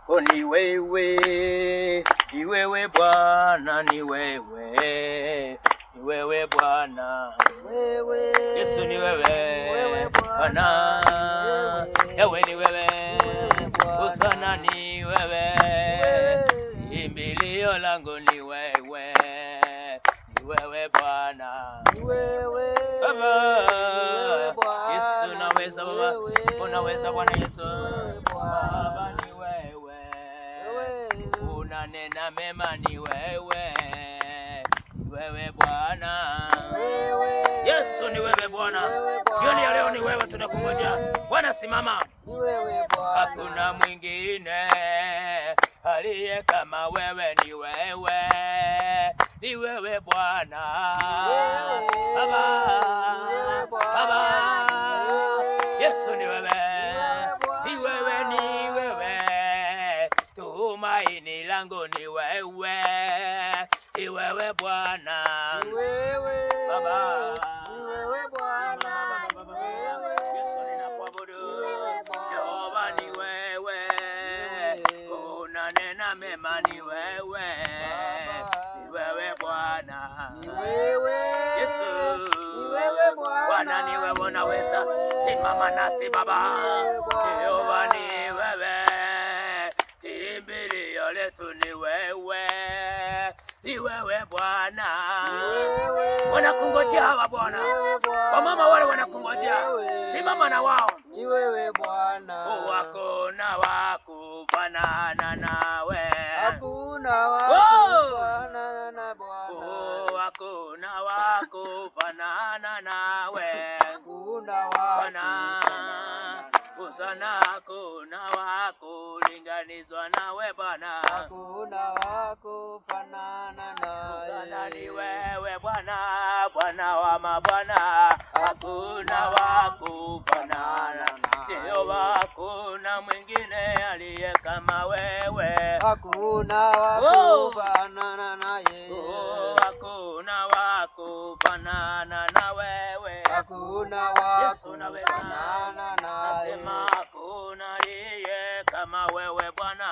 Ni wewe, ni wewe Bwana, ni wewe, ni wewe Bwana, Wewe, Yesu ni wewe wewe Bwana, Bwana, Yawe ni wewe, wewe Bwana, Hosana ni wewe, wewe. kimbilio langu ni wewe, ni wewe Bwana. Ni wewe, Baba, ni wewe Bwana, Yesu unaweza ni Baba, wewe, unaweza Bwana Yesu. ni wewe Bwana, Baba ni wewe, wewe, unanena mema ni wewe, ni wewe Bwana. wewe, Yesu ni wewe ni Bwana, wewe jioni ya leo ni Bwana, wewe ni tunakungojea wewe, Bwana, simama. ni wewe Bwana, Hakuna mwingine aliye kama wewe, ni wewe, ni wewe Bwana. ni wewe, Baba, ni wewe Baba, Bwana, ni wewe, Yesu ni wewe, ni wewe ni wewe, ni Bwana, wewe, tumaini langu ni wewe, ni wewe Bwana. ni wewe, Baba, ni wewe Bwana, ni wewe, Yesu ninakuabudu, ni wewe Jehova Bwana, ni wewe, ni wewe, unanena mema ni wewe, ni Baba, wewe Bwana. ni wewe, Yesu ni wewe Bwana ni Bwana, wewe, ni unaweza wewe, simama nasi Baba. ni wewe Jehova Bwana, ni wewe, kimbilio letu ni wewe, ni wewe Bwana. ni wewe, Wanakungojea hawa ni Bwana, wewe wamama wale Bwana, ni wanakungojea, wewe, simama na wao. ni wewe Bwana, Hakuna wa kufanana nawe, hakuna wa Oh! kufanana na Bwana, Hakuna wa kufanana nawe hakuna wa Bwana, kufanana Hosana, nawe, hakuna wa kulinganizwa nawe Bwana. hakuna wa kufanana Hosana ni naye, wewe Bwana, Bwana wa mabwana, hakuna hakuna wa wa kufanana. kufanana Jehova, naye, hakuna mwingine aliye kama wewe. hakuna wa Oh! kufanana naye, Oh, hakuna wa kufanana na wewe. hakuna wa Yesu unaweza, kufanana nasema naye, hakuna aliye kama wewe Bwana.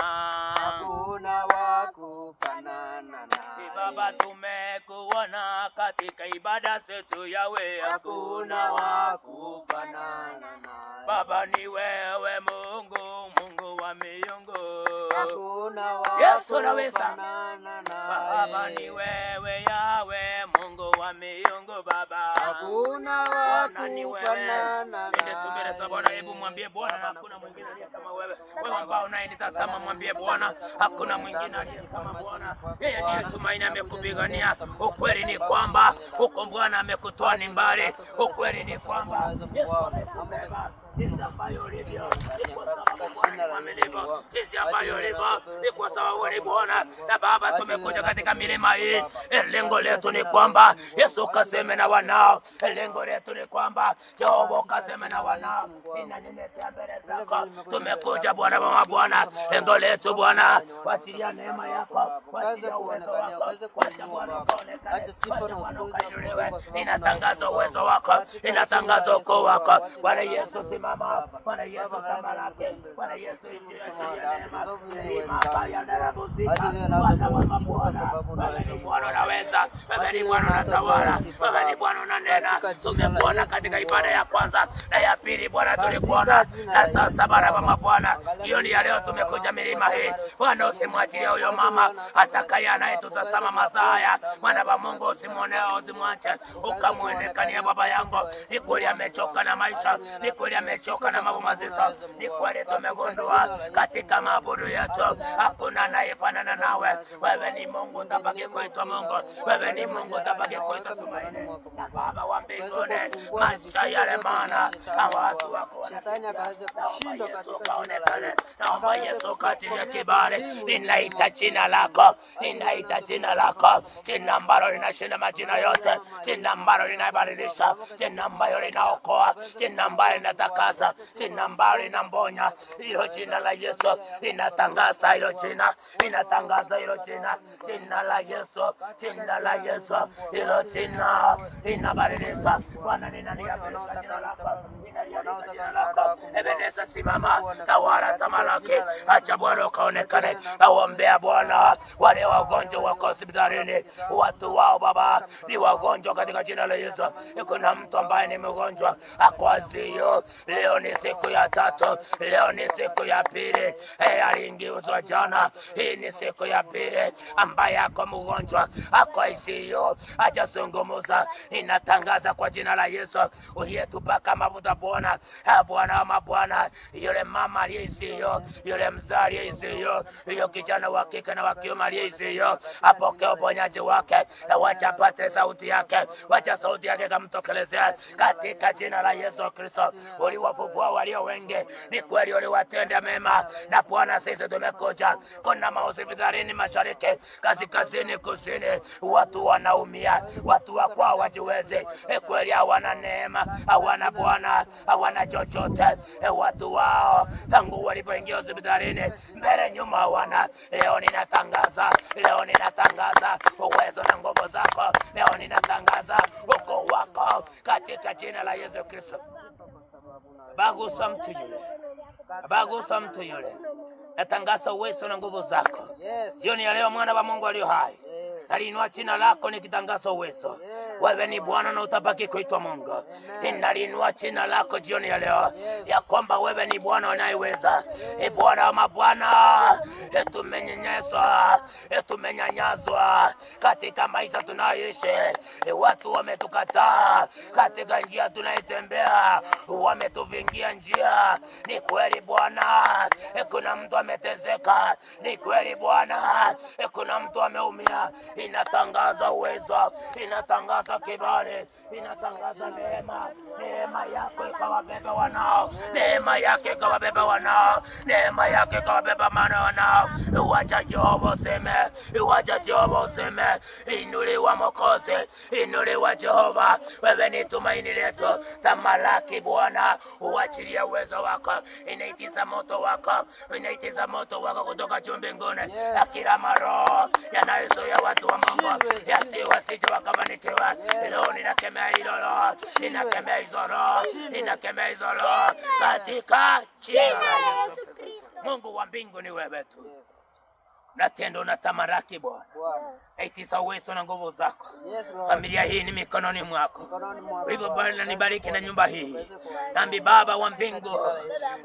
hakuna wa kufanana Ni Baba, naye, tumekuona katika ibada zetu Yawe, hakuna hakuna wa wa kufanana naye, Baba ni wewe Mungu, Mungu wa miungu. hakuna wa Yesu unaweza. kufanana Baba ni naye, wewe Yawe, Mungu wa miungu Baba. hakuna wa Bwana ni wewe. kufanana Twende tumbele za Bwana, hebu naye. mwambie Bwana hakuna mwingine aliye kama wewe. Wewe ambao unayenitazama mwambie Bwana hakuna mwingine aliye kama Bwana. Yeye ndiye tumaini amekupigania. Ukweli ni kwamba huko Bwana amekutoa ni mbali. Ukweli ni kwamba Yesu amekubeba. Jinsi ambayo ulivyo ni kwa sababu Bwana ni mwaminifu. Jinsi ambayo ulivyo ni kwa sababu ni Bwana. Na Baba, tumekuja katika milima hii, lengo letu ni kwamba Yesu kaseme na wanao. Lengo letu ni kwamba Jehova kaseme na wanao. Ninanyenyekea mbele zako, tumekuja Bwana mama Bwana, lengo letu Bwana, wachilia neema yako, wachilia uwezo wako, wacha Bwana ukaonekane, wacha Bwana ukainuliwe. Ninatangaza uwezo wako, ninatangaza ukuu wako Bwana Yesu, simama Bwana Yesu, tamalaki Bwana Yesu, achilia neema milima kaya narabuzika Bwana wa mabwana, wewe ni Bwana unaweza, wewe ni Bwana unatawala, wewe ni Bwana unanena. Tumekuona katika ibada ya kwanza na ya pili Bwana, tulikuona na sasa Bwana wa mabwana, jioni ya leo tumekuja milima hii Bwana, usimwachilie huyo mama atakaye anayetutazama masaa haya. Mwana wa Mungu, usimwone, usimwache ukamwonekania baba yangu. Ni kweli amechoka na maisha, ni kweli amechoka na mambo mazito, ni kweli tumegundua katika maabudu yetu hakuna anayefanana nawe. Wewe ni Mungu, utabaki kuitwa Mungu. Wewe ni Mungu, utabaki kuitwa tumaini na Baba wa mbinguni. Maisha yale maana na watu wako Shetani wanapitia, akaweze naomba kushindwa Yesu katika jina la ukaonekane, Yesu, naomba akaweze Yesu ukaachilie kutokomea kibali. kuzimu Yesu Ninaita wangu, jina lako, ninaita jina lako, jina ambalo linashinda majina yote, jina ambalo linabadilisha, jina ambalo linaokoa, jina ambalo linatakasa, jina ambalo linambonya. Hilo jina la Yesu linatangaza, hilo jina linatangaza, hilo jina, jina la Yesu, jina la Yesu, hilo jina linabadilisha. Bwana, ninaliapilisha jina lako, nina Nalialika jina lako. Ebeneza, simama, tawala, tamalaki, acha Bwana ukaonekane. Naombea Bwana wale wagonjwa wako hospitalini, watu wao Baba ni wagonjwa katika jina la Yesu. Kuna mtu ambaye ni mgonjwa ako ICU, leo ni siku ya tatu, leo ni siku ya pili, aliingizwa jana, hii ni siku ya pili ambaye ako mgonjwa ako ICU, hajazungumza. Ninatangaza kwa jina la Yesu uliyetupaka mafuta Bwana, Bwana wa mabwana, yule mama aliye ICU, yule mzee aliye ICU, yule kijana wa kike na wa kiume aliye ICU, apokee uponyaji wake, na wacha apate sauti yake, wacha sauti yake kamtokelezea katika jina la Yesu Kristo. Uliwafufua walio wengi, ni kweli uliwatenda mema, na Bwana sisi tumekuja. Kuna mahospitalini mashariki, kaskazini, kusini, watu wanaumia, watu wa kwao wajiwezi, kweli hawana neema, hawana Bwana, hawana chochote. Watu wao tangu walipoingia hospitalini, mbele nyuma hawana. Leo ninatangaza, leo ninatangaza uwezo na nguvu zako, leo ninatangaza ukuu wako katika jina la Yesu Kristo. Bagusa mtu yule, bagusa mtu yule, natangaza uwezo na nguvu zako jioni ya leo, mwana wa Mungu aliyo hai, naliinua jina lako nikitangaza uwezo. Wewe ni Bwana na utabaki kuitwa Mungu. Naliinua jina lako jioni ya leo ya kwamba wewe ni Bwana unayeweza. E Bwana wa mabwana, tumenyenyeswa, tumenyanyazwa katika maisha tunayoishi. Watu wametukataa katika njia tunaitembea, wametuvingia njia. Ni kweli Bwana, kuna mtu ameteseka. Ni kweli Bwana, kuna mtu ameumia. Inatangaza uwezo, inatangaza kibali, inatangaza neema. Neema yako ikawabeba wanao, neema yako ikawabeba wanao, neema yako ikawabeba maana wanao. Wacha Jehova useme, wacha Jehova useme, inuliwa Mwokozi, inuliwa Jehova, wewe ni tumaini letu. Tamalaki Bwana, uachilie uwezo wako, inaitiza moto wako, inaitiza moto wako kutoka juu mbinguni, na kila maroho yanayozuia watu wa Mungu wasije wakafanikiwa. Leo ninakemea hilo roho, ninakemea hizo roho, ninakemea hizo roho katika jina la Yesu Kristo. Mungu wa mbingu ni wewe tu, natendo na tamaraki Bwana, aitisa uwezo na nguvu zako. Familia hii ni mikononi mwako. Hivyo Bwana, nibariki na nyumba hii. Nambi Baba wa mbingu,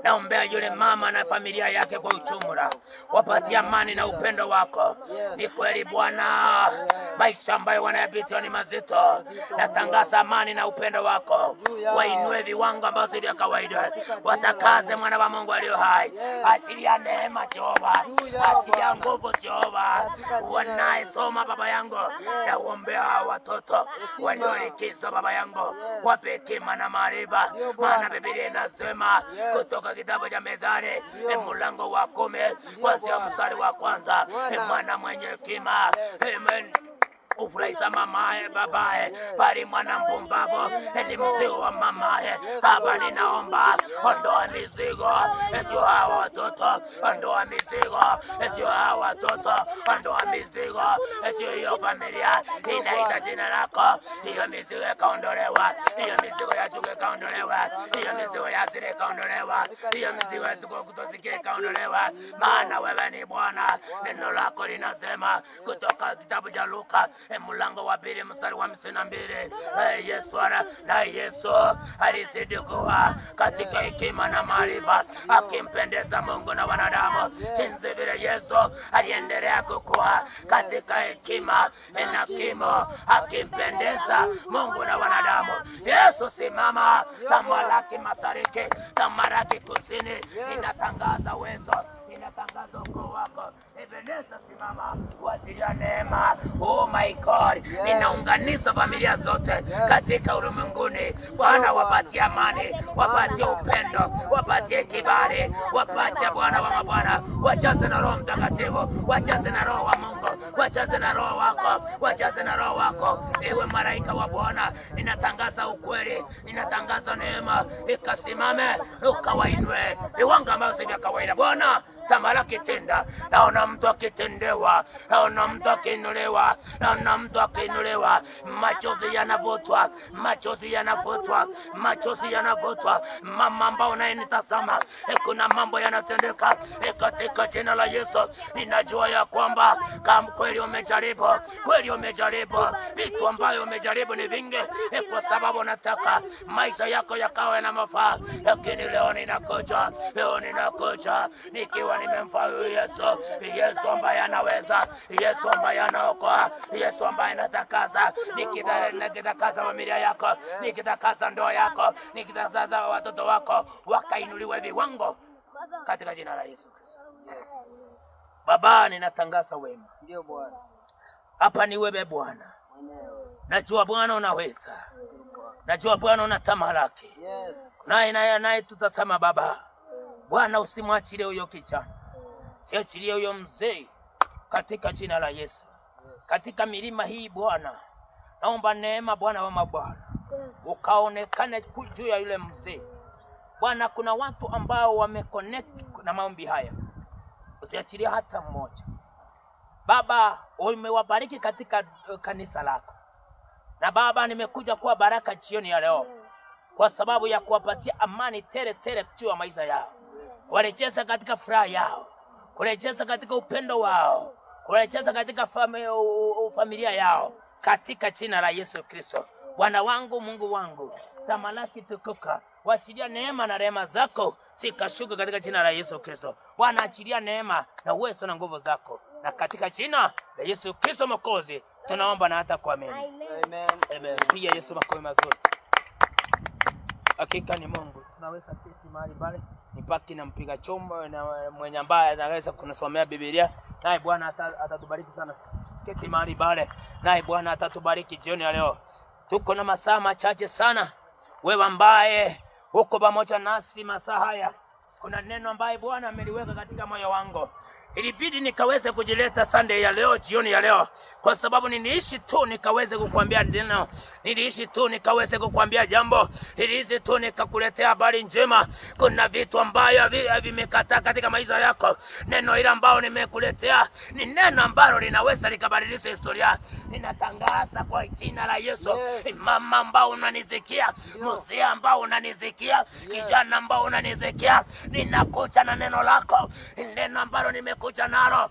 naombea yule mama na familia yake kwa ujumla, wapatie amani na upendo wako. Ni kweli Bwana, maisha ambayo wanayapitia ni mazito. Natangaza amani na upendo wako, wainue viwango ambavyo si vya kawaida, watakaze mwana wa Mungu aliyo hai. Achilia neema Jehova, achilia nguvu Jehova. Wanayesoma baba yangu, naombea watoto waliolikizo baba yangu, wape hekima na maarifa, maana Biblia inasema kutoka kitabu cha Methali mlango wa 10 kuanzia mstari wa kwanza, mwana mwenye hekima amen ufurahisha mamaye babaye, bali mwana mpumbavu ni mzigo wa mamaye. Baba, ninaomba ondoa mizigo juu hawa watoto, ondoa mizigo juu hawa watoto, ondoa mizigo juu hiyo familia inaita jina lako. Hiyo mizigo ikaondolewa, hiyo mizigo ya chuki ikaondolewa, hiyo mizigo ya hasira ikaondolewa, hiyo mizigo ya kutosikia ikaondolewa, maana wewe ni Bwana. Neno lako linasema kutoka kitabu cha Luka mlango wa 2 mstari wa 52, Yesu na Yesu alizidi kuwa katika hekima na maarifa, akimpendeza Mungu na wanadamu. Jinsi vile Yesu aliendelea kukua katika hekima na kimo, akimpendeza Mungu na wanadamu. Yesu simama, tamalaki mashariki, tamalaki kusini, inatangaza uwezo, inatangaza ukuu wako. Ebeneza, simama kwa ajili ya neema. Oh my God, ninaunganisha familia zote katika ulimwenguni. Bwana, wapatie amani, wapatie upendo, wapatie kibali, wapatie Bwana wa mabwana, wajaze na Roho Mtakatifu, wajaze na Roho wa Mungu, wajaze na Roho wako, wajaze na Roho wako. Ewe malaika wa Bwana, ninatangaza ukweli, ninatangaza neema, ikasimame ukawainue viwango ambavyo si vya kawaida. Bwana Tamalaki tenda. Naona mtu akitendewa, naona mtu akiinuliwa, naona mtu akiinuliwa. Machozi yanavutwa, machozi yanavutwa, machozi yanavutwa. Mama ambao unayenitazama, kuna mambo yanatendeka katika jina la Yesu. Ninajua ya kwamba kama kweli umejaribu, kweli umejaribu, vitu ambayo umejaribu ni vingi, kwa sababu nataka maisha yako yakawe na mafaa, lakini leo ninakuja, leo ninakuja nikiwa nimemfaa huyu Yesu, Yesu ambaye anaweza, Yesu ambaye anaokoa, Yesu ambaye anatakasa. Nikitakasa familia yako, nikitakasa ndoa yako, nikitakasa watoto wako wakainuliwe viwango katika jina la Yesu Kristo. Baba, ninatangaza wema. Ndio Bwana. Hapa ni wewe Bwana. Najua Bwana unaweza, najua Bwana unatamalaki. Yes. Naye naye naye tutasema Baba, Bwana usimwachilie huyo kijana, siachilie huyo mzee katika jina la Yesu. Katika milima hii Bwana, naomba neema Bwana wa mabwana ukaonekane juu ya yule mzee Bwana. Kuna watu ambao wameconnect na maombi haya, usiachilie hata mmoja. Baba, umewabariki katika kanisa lako, na Baba, nimekuja kuwa baraka jioni ya leo kwa sababu ya kuwapatia amani tele tele juu ya maisha yao, kuwarejesha katika furaha yao, kurejesha katika upendo wao, kurejesha katika familia yao, katika jina la Yesu Kristo. Bwana wangu, Mungu wangu, tamalaki, tukuka, wachilia neema na rehema zako zikashuka katika jina la Yesu Kristo. Bwana, achilia neema na uwezo na nguvu zako, na katika jina la Yesu Kristo Mwokozi tunaomba na hata kuamini. Amen. Amen. Piga Yesu makofi mazuri. Hakika ni Mungu. Tunaweza keti mahali pale, nipaki na mpiga chombo na mwenye ambaye anaweza kunisomea Biblia, naye Bwana atatubariki sana. Keti mahali pale, naye Bwana atatubariki jioni ya leo. Tuko na masaa machache sana. Wewe ambaye uko pamoja nasi masaa haya, kuna neno ambaye Bwana ameliweka katika moyo wangu. Ilibidi nikaweze kujileta Sunday ya leo, jioni ya leo, kwa sababu niliishi tu nikaweze kukwambia neno, niliishi tu nikaweze kukwambia jambo, niliishi tu nikakuletea habari njema. Kuna vitu ambayo vimekataa katika maisha yako. Neno hili ambalo nimekuletea ni neno ambalo linaweza likabadilisha historia. Ninatangaza kwa jina la Yesu. Yes. Mama ambao unanisikia, mzee ambao unanisikia, kijana ambao unanisikia, ninakuja na neno lako, neno ambalo nimekuja nalo,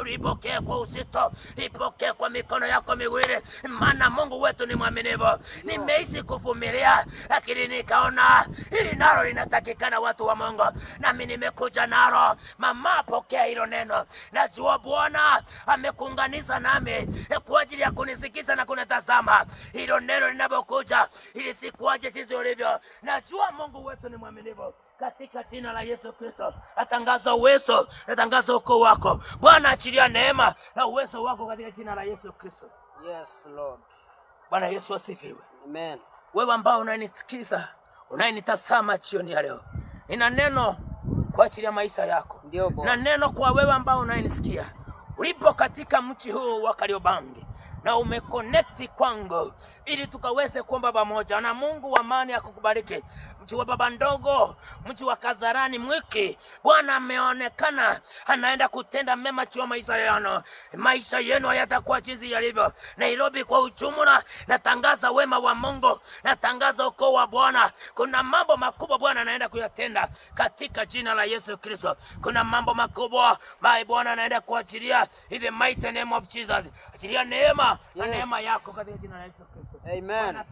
lipokee kwa uzito, lipokee kwa mikono yako miwili, maana Mungu wetu ni mwaminifu. Nimeishi kuvumilia, lakini nikaona hili nalo linatakikana watu wa Mungu, nami nimekuja nalo. Mama, pokea hilo neno. Najua Bwana amekuunganisha nami kwa ajili ya kunisikiza na kunitazama. Hilo neno linapokuja, ili sikuache jinsi ulivyo. Najua Mungu wetu ni mwaminifu. Katika jina la Yesu Kristo natangaza uwezo, natangaza ukuu wako Bwana. Achilia neema na uwezo wako katika jina la Yesu Kristo. Yes, Lord. Bwana Yesu asifiwe. Amen. Wewe ambao unanisikiza, unayenitazama jioni ya leo, nina neno kwa ajili ya maisha yako. Ndio Bwana. Na neno kwa wewe ambao unayenisikia ulipo katika mji huu wa Kariobangi na umeconnect kwangu ili tukaweze kuomba pamoja, na Mungu wa amani akukubariki. Mji wa baba ndogo, mji wa Kasarani Mwiki, Bwana ameonekana anaenda kutenda mema juu ya maisha yenu. Maisha yenu hayatakuwa jinsi yalivyo. Nairobi kwa ujumla, natangaza wema wa Mungu, natangaza ukuu wa Bwana. Kuna mambo makubwa Bwana anaenda kuyatenda katika jina la Yesu Kristo. Kuna mambo makubwa ambayo Bwana anaenda kuachilia in the mighty name of Jesus. Achilia neema na Yes. neema yako katika jina la Yesu Kristo. Amen. Bwana,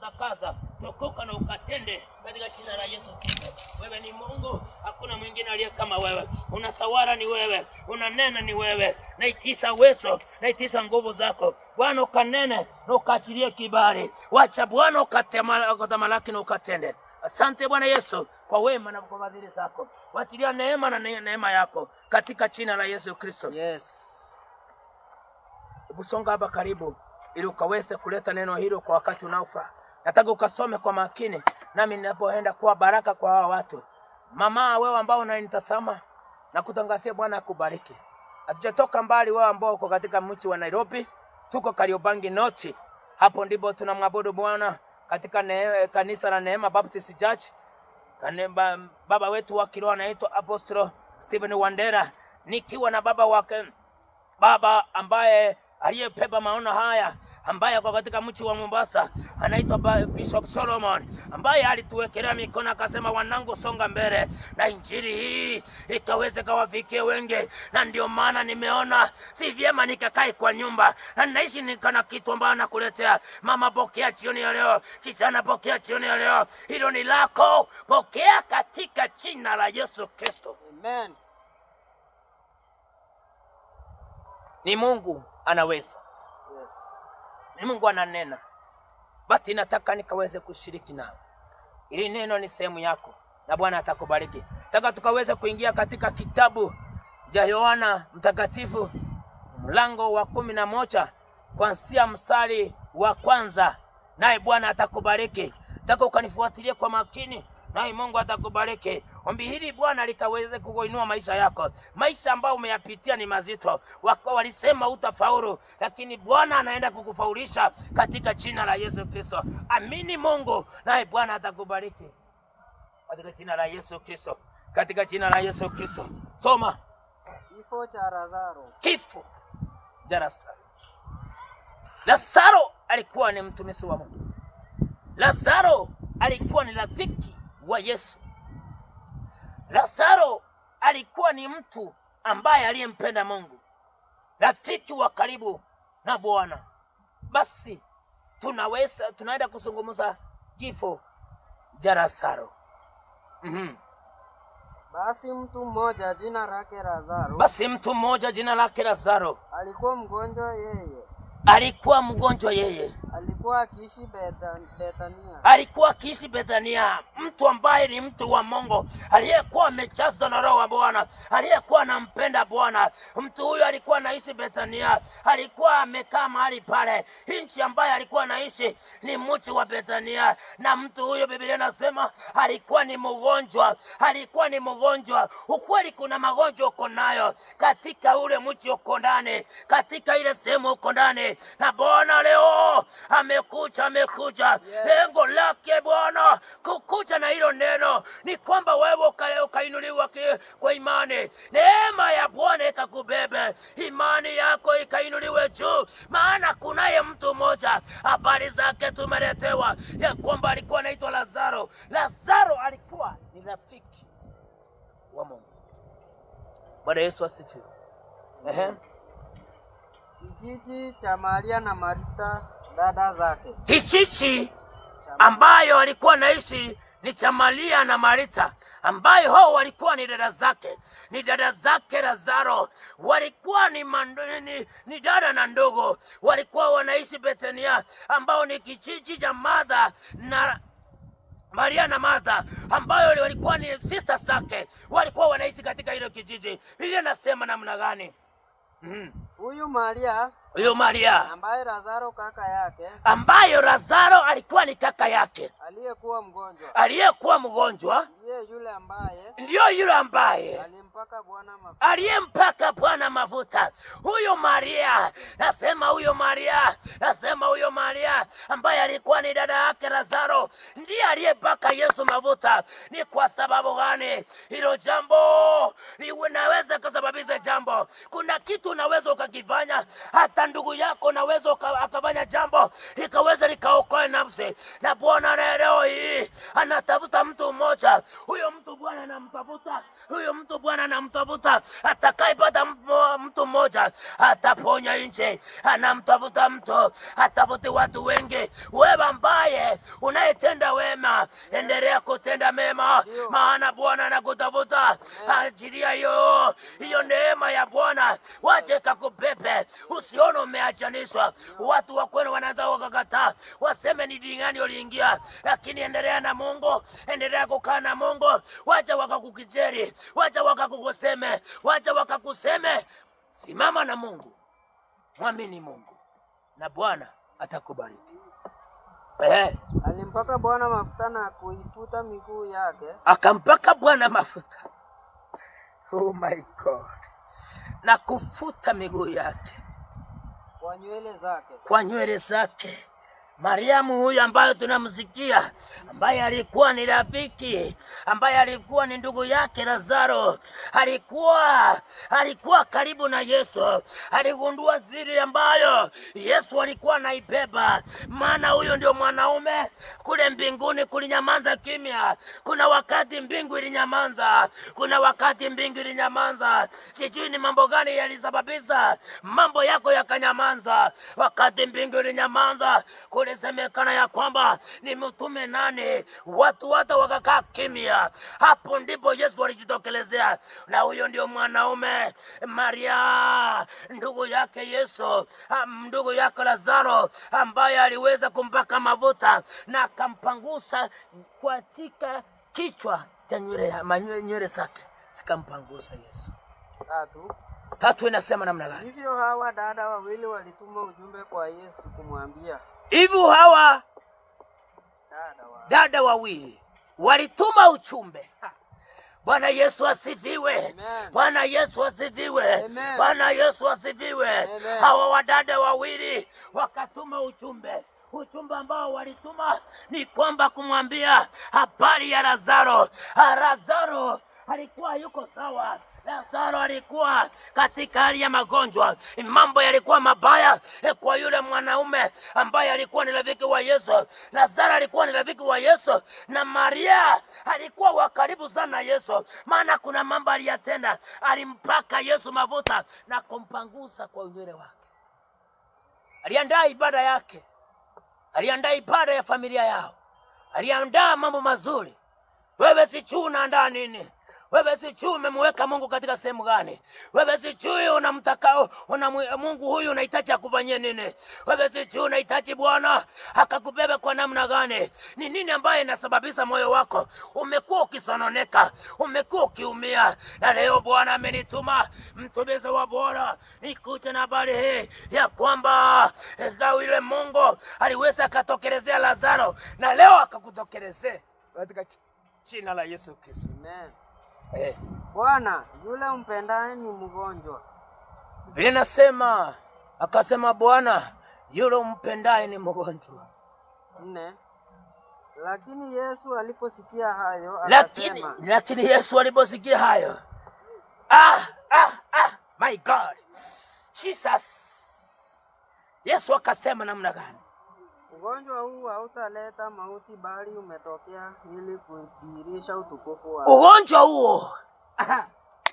takaza, tokoka na ukatende katika jina la Yesu Kristo. Wewe ni Mungu, hakuna mwingine aliye kama wewe. Unatawala ni wewe, unanena ni wewe. Naitisa uwezo, naitisa nguvu zako Bwana, ukanene na ukaachilie kibali. Wacha Bwana ukatamalaki na ukatende. Asante Bwana Yesu kwa wema na kwa fadhili zako. Wachilia neema na neema yako katika jina la Yesu Kristo. Yes. Hebu songa hapa karibu ili ukaweze kuleta neno hilo kwa wakati unaofaa. Nataka ukasome kwa makini, nami ninapoenda kuwa baraka kwa hawa watu. Mama, wewe ambao unanitazama, nakutangazia Bwana akubariki. Hatujatoka mbali, wewe ambao uko katika mji wa Nairobi, tuko Kariobangi North. Hapo ndipo tunamwabudu Bwana katika kanisa la Neema Baptist Church. Baba wetu wa kiroho anaitwa Apostle Stephen Wandera, nikiwa na baba wake, baba ambaye aliyebeba maono haya, ambaye ako katika mji wa Mombasa, anaitwa Bishop Solomon, ambaye alituwekelea mikono akasema, wanangu, songa mbele na injili hii ikaweze kawafikie wengi. Na ndio maana nimeona si vyema nikakae kwa nyumba na naishi nikana kitu ambayo nakuletea. Mama, pokea jioni ya leo. Kijana, pokea jioni ya leo. Hilo ni lako, pokea katika jina la Yesu Kristo. Amen. Ni Mungu anaweza. Yes. Ni Mungu ananena, basi nataka nikaweze kushiriki nawe. Ili neno ni sehemu yako na Bwana atakubariki. Nataka tukaweze kuingia katika kitabu cha Yohana Mtakatifu mlango wa 11 kuanzia mstari wa kwanza, naye Bwana atakubariki. Nataka ukanifuatilie kwa makini, naye Mungu atakubariki. Ombi hili Bwana likaweze kuinua maisha yako. Maisha ambayo umeyapitia ni mazito, wako walisema utafaulu, lakini Bwana anaenda kukufaulisha katika jina la Yesu Kristo. Amini Mungu, naye Bwana atakubariki katika jina la Yesu Kristo, katika jina la Yesu Kristo. Soma. Kifo cha Lazaro. Kifo cha Lazaro. Lazaro alikuwa ni mtumishi wa Mungu. Lazaro alikuwa ni rafiki wa Yesu. Lazaro alikuwa ni mtu ambaye aliyempenda Mungu, rafiki wa karibu na Bwana. Basi tunaenda kuzungumza kifo cha Lazaro. Basi mtu mmoja jina lake Lazaro Basi mtu mmoja jina lake Lazaro alikuwa mgonjwa yeye. Alikuwa mgonjwa yeye. Alikuwa akiishi Bethania. Alikuwa akiishi Bethania, mtu ambaye ni mtu wa Mungu, aliyekuwa amejazwa na Roho wa Bwana, aliyekuwa anampenda Bwana. Mtu huyu alikuwa anaishi Bethania, alikuwa amekaa mahali pale. Nchi ambaye alikuwa anaishi ni mji wa Bethania, na mtu huyo Biblia inasema alikuwa ni mgonjwa, alikuwa ni mgonjwa. Ukweli kuna magonjwa uko nayo katika ule mji uko ndani, katika ile sehemu uko ndani, na Bwana leo amekuja, amekuja. Lengo lake Bwana kukuja na hilo neno ni kwamba wewe ukainuliwa kwa imani, neema ya Bwana ikakubebe, imani yako ikainuliwe juu. Maana kunaye mtu mmoja habari zake tumeletewa ya kwamba alikuwa anaitwa Lazaro. Lazaro alikuwa ni rafiki wa Mungu. Bwana Yesu asifiwe. Ehe. Kijiji cha Maria na Marita dada zake. Kijiji ambayo alikuwa anaishi ni cha Maria na Marita, ambayo hao walikuwa ni dada zake, ni dada zake Lazaro, walikuwa ni dada na ndugu, walikuwa wanaishi Bethania, ambao ni kijiji cha Martha na Maria na Martha, ambayo walikuwa ni sisters zake, walikuwa wanaishi katika hilo kijiji. Biblia inasema namna gani? Huyu Maria Huyu Maria ambaye Lazaro kaka yake ambayo Lazaro alikuwa ni kaka yake aliyekuwa mgonjwa, aliyekuwa mgonjwa, ndiye yule ambaye ndiyo yule ambaye alimpaka Bwana mafuta aliyempaka Bwana mafuta. Huyo Maria, nasema huyo Maria, nasema huyo Maria ambaye alikuwa ni dada yake Lazaro, ndiye aliyepaka Yesu mafuta. Ni kwa sababu gani? Hilo jambo linaweza kusababisha jambo. Kuna kitu unaweza ukakifanya, hata ndugu yako unaweza akafanya jambo likaweza likaokoa nafsi. Na Bwana leo hii anatafuta mtu mmoja, huyo mtu Bwana anamtafuta, huyo mtu Bwana anamtafuta, atakayepata mtu mmoja ataponya nchi. Anamtafuta mtu, atafuti watu wengi. Wewe ambaye unayetenda wema, endelea kutenda mema, maana Bwana anakutafuta. Achilia hiyo neema ya Bwana, wache kakubebe, usione umeachanishwa. Watu wa kwenu wanaanza wakakataa, waseme ni dini gani uliingia, lakini endelea na Mungu, endelea kukaa na Mungu. Wacha wakakukijeri, wacha wakakukuseme, wacha wakakuseme. Simama na Mungu, mwamini Mungu na Bwana atakubariki. Alimpaka Bwana mafuta na kuifuta miguu yake. Akampaka Bwana mafuta. Oh my God. Na kufuta miguu yake kwa nywele zake. Kwa nywele zake. Mariamu huyu ambayo tunamsikia, ambaye alikuwa ni rafiki, ambaye alikuwa ni ndugu yake Lazaro, alikuwa karibu na Yesu, aligundua siri ambayo Yesu alikuwa anaibeba. Maana huyu ndio mwanaume kule mbinguni kulinyamaza kimya. Kuna wakati mbingu ilinyamaza, kuna wakati mbingu ilinyamaza. Sijui ni mambo gani yalisababisha mambo yako yakanyamaza. Wakati mbingu ilinyamaza, kulisemekana ya kwamba ni mtume nani, watu wote wakakaa kimya. Hapo ndipo Yesu alijitokelezea, na huyo ndio mwanaume Maria, ndugu yake Yesu, ndugu yake Lazaro, ambaye aliweza kumpaka mafuta na akampangusa katika kichwa cha nywele nywele zake zikampangusa Yesu. Tatu. Tatu inasema namna gani? Hivyo hawa dada wawili walituma ujumbe kwa Yesu kumwambia, Hivyo hawa dada wa dada wawili walituma ujumbe. Bwana Yesu asifiwe. Amen. Bwana Yesu asifiwe. Amen. Bwana Yesu asifiwe. Amen. Hawa wadada wawili wakatuma ujumbe. Ujumbe ambao walituma ni kwamba kumwambia habari ya Lazaro. Lazaro alikuwa yuko sawa. Lazaro alikuwa katika hali ya magonjwa, mambo yalikuwa mabaya kwa yule mwanaume ambaye alikuwa ni rafiki wa Yesu. Lazaro alikuwa ni rafiki wa Yesu na Maria alikuwa wa karibu sana na Yesu, maana kuna mambo aliyatenda. Alimpaka Yesu mafuta na kumpangusa kwa unywele wake. Aliandaa ibada yake, aliandaa ibada ya familia yao, aliandaa mambo mazuri. Wewe sijui unaandaa nini? Wewe sijui umemweka Mungu katika sehemu gani? Wewe sijui unamtaka una Mungu huyu unahitaji akufanyie nini? Wewe sijui unahitaji Bwana akakubebe kwa namna gani? Ni nini ambaye inasababisha moyo wako umekuwa ukisononeka, umekuwa ukiumia? Na leo Bwana amenituma mtumishi wa Bwana nikuje na habari hii ya kwamba yule Mungu aliweza akatokelezea Lazaro na leo akakutokelezea katika jina la Yesu Kristo. Amen. Eh. Bwana, yule umpendaye ni mgonjwa. Biblia inasema akasema, Bwana, yule umpendaye ni mgonjwa. 4. Lakini Yesu aliposikia hayo Lakini akasema, lakini Yesu aliposikia hayo, my God Jesus, Yesu akasema namna gani? Ugonjwa huu hautaleta mauti, bali umetokea ili kudhihirisha utukufu wake. Ugonjwa huo, aha,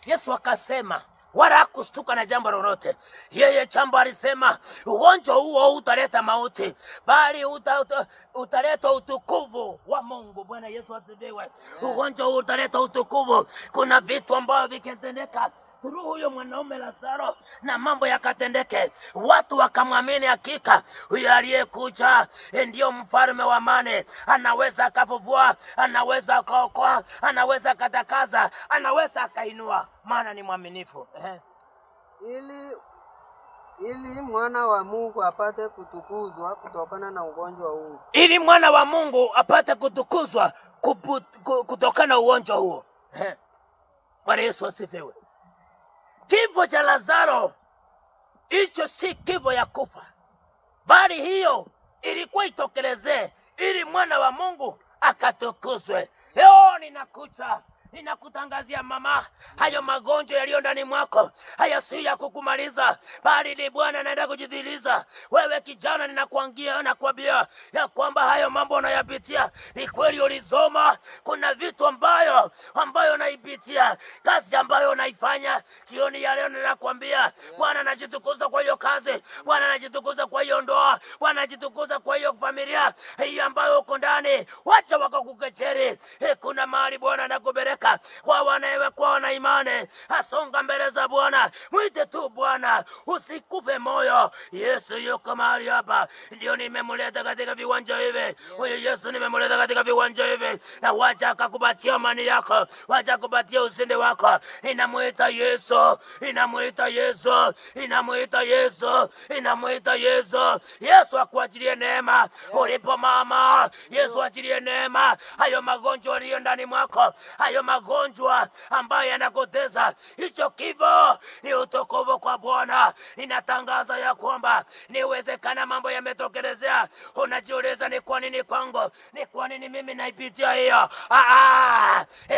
Yesu akasema wala hakustuka na jambo lolote. Yeye jambo alisema ugonjwa huo utaleta mauti, bali utaleta utukufu wa Mungu. Bwana Yesu asifiwe. Ugonjwa huo utaleta utukufu. Kuna vitu ambavyo vikitendeka through huyo mwanaume Lazaro na mambo yakatendeke, watu wakamwamini, hakika huyo aliyekuja ndiyo mfalme wa amani, anaweza akavuvua, anaweza akaokoa, anaweza akatakaza, anaweza akainua, maana ni mwaminifu. Ili mwana wa Mungu apate kutukuzwa kutokana na ugonjwa huu. Ili mwana wa Mungu apate kutukuzwa kutokana na ugonjwa huo. Bwana Yesu asifiwe. Kifo cha Lazaro hicho si kifo ya kufa, bali hiyo ilikuwa itokelezee ili mwana wa Mungu akatukuzwe. Leo ninakuja ninakutangazia mama, hayo magonjwa yaliyo ndani mwako haya si ya kukumaliza, bali ni Bwana anaenda kujidhiliza. Wewe kijana, ninakuangia nakwambia ya kwamba hayo mambo unayapitia ni kweli ulisoma. Kuna vitu ambayo unaipitia, kazi ambayo unaifanya jioni ya leo, ninakwambia Bwana anajitukuza kwa hiyo kazi, Bwana anajitukuza kwa hiyo ndoa, Bwana anajitukuza kwa hiyo familia hiyo ambayo uko ndani. Wacha wakakukecheri. Kuna mahali Bwana anakupeleka kwa wanaewe kwa wana imani, asonga mbele za Bwana, mwite tu Bwana, usikufe moyo. Yesu yuko mahali hapa, ndio nimemleta katika viwanja hivi. Huyu Yesu nimemleta katika viwanja hivi, na wacha akakupatia amani yako, wacha akupatia ushindi wako. Ninamuita Yesu, ninamuita Yesu, ninamuita Yesu, ninamuita Yesu. Yesu akuachilie neema ulipo mama, Yesu achilie neema. Hayo magonjwa yaliyo ndani mwako, hayo magonjwa ambayo yanakutesa. Hicho kifo ni utukufu kwa Bwana. Ninatangaza ya kwamba niwezekana mambo yametokelezea, unajiuliza ni kwa nini kwangu, ni kwa nini mimi naipitia hiyo?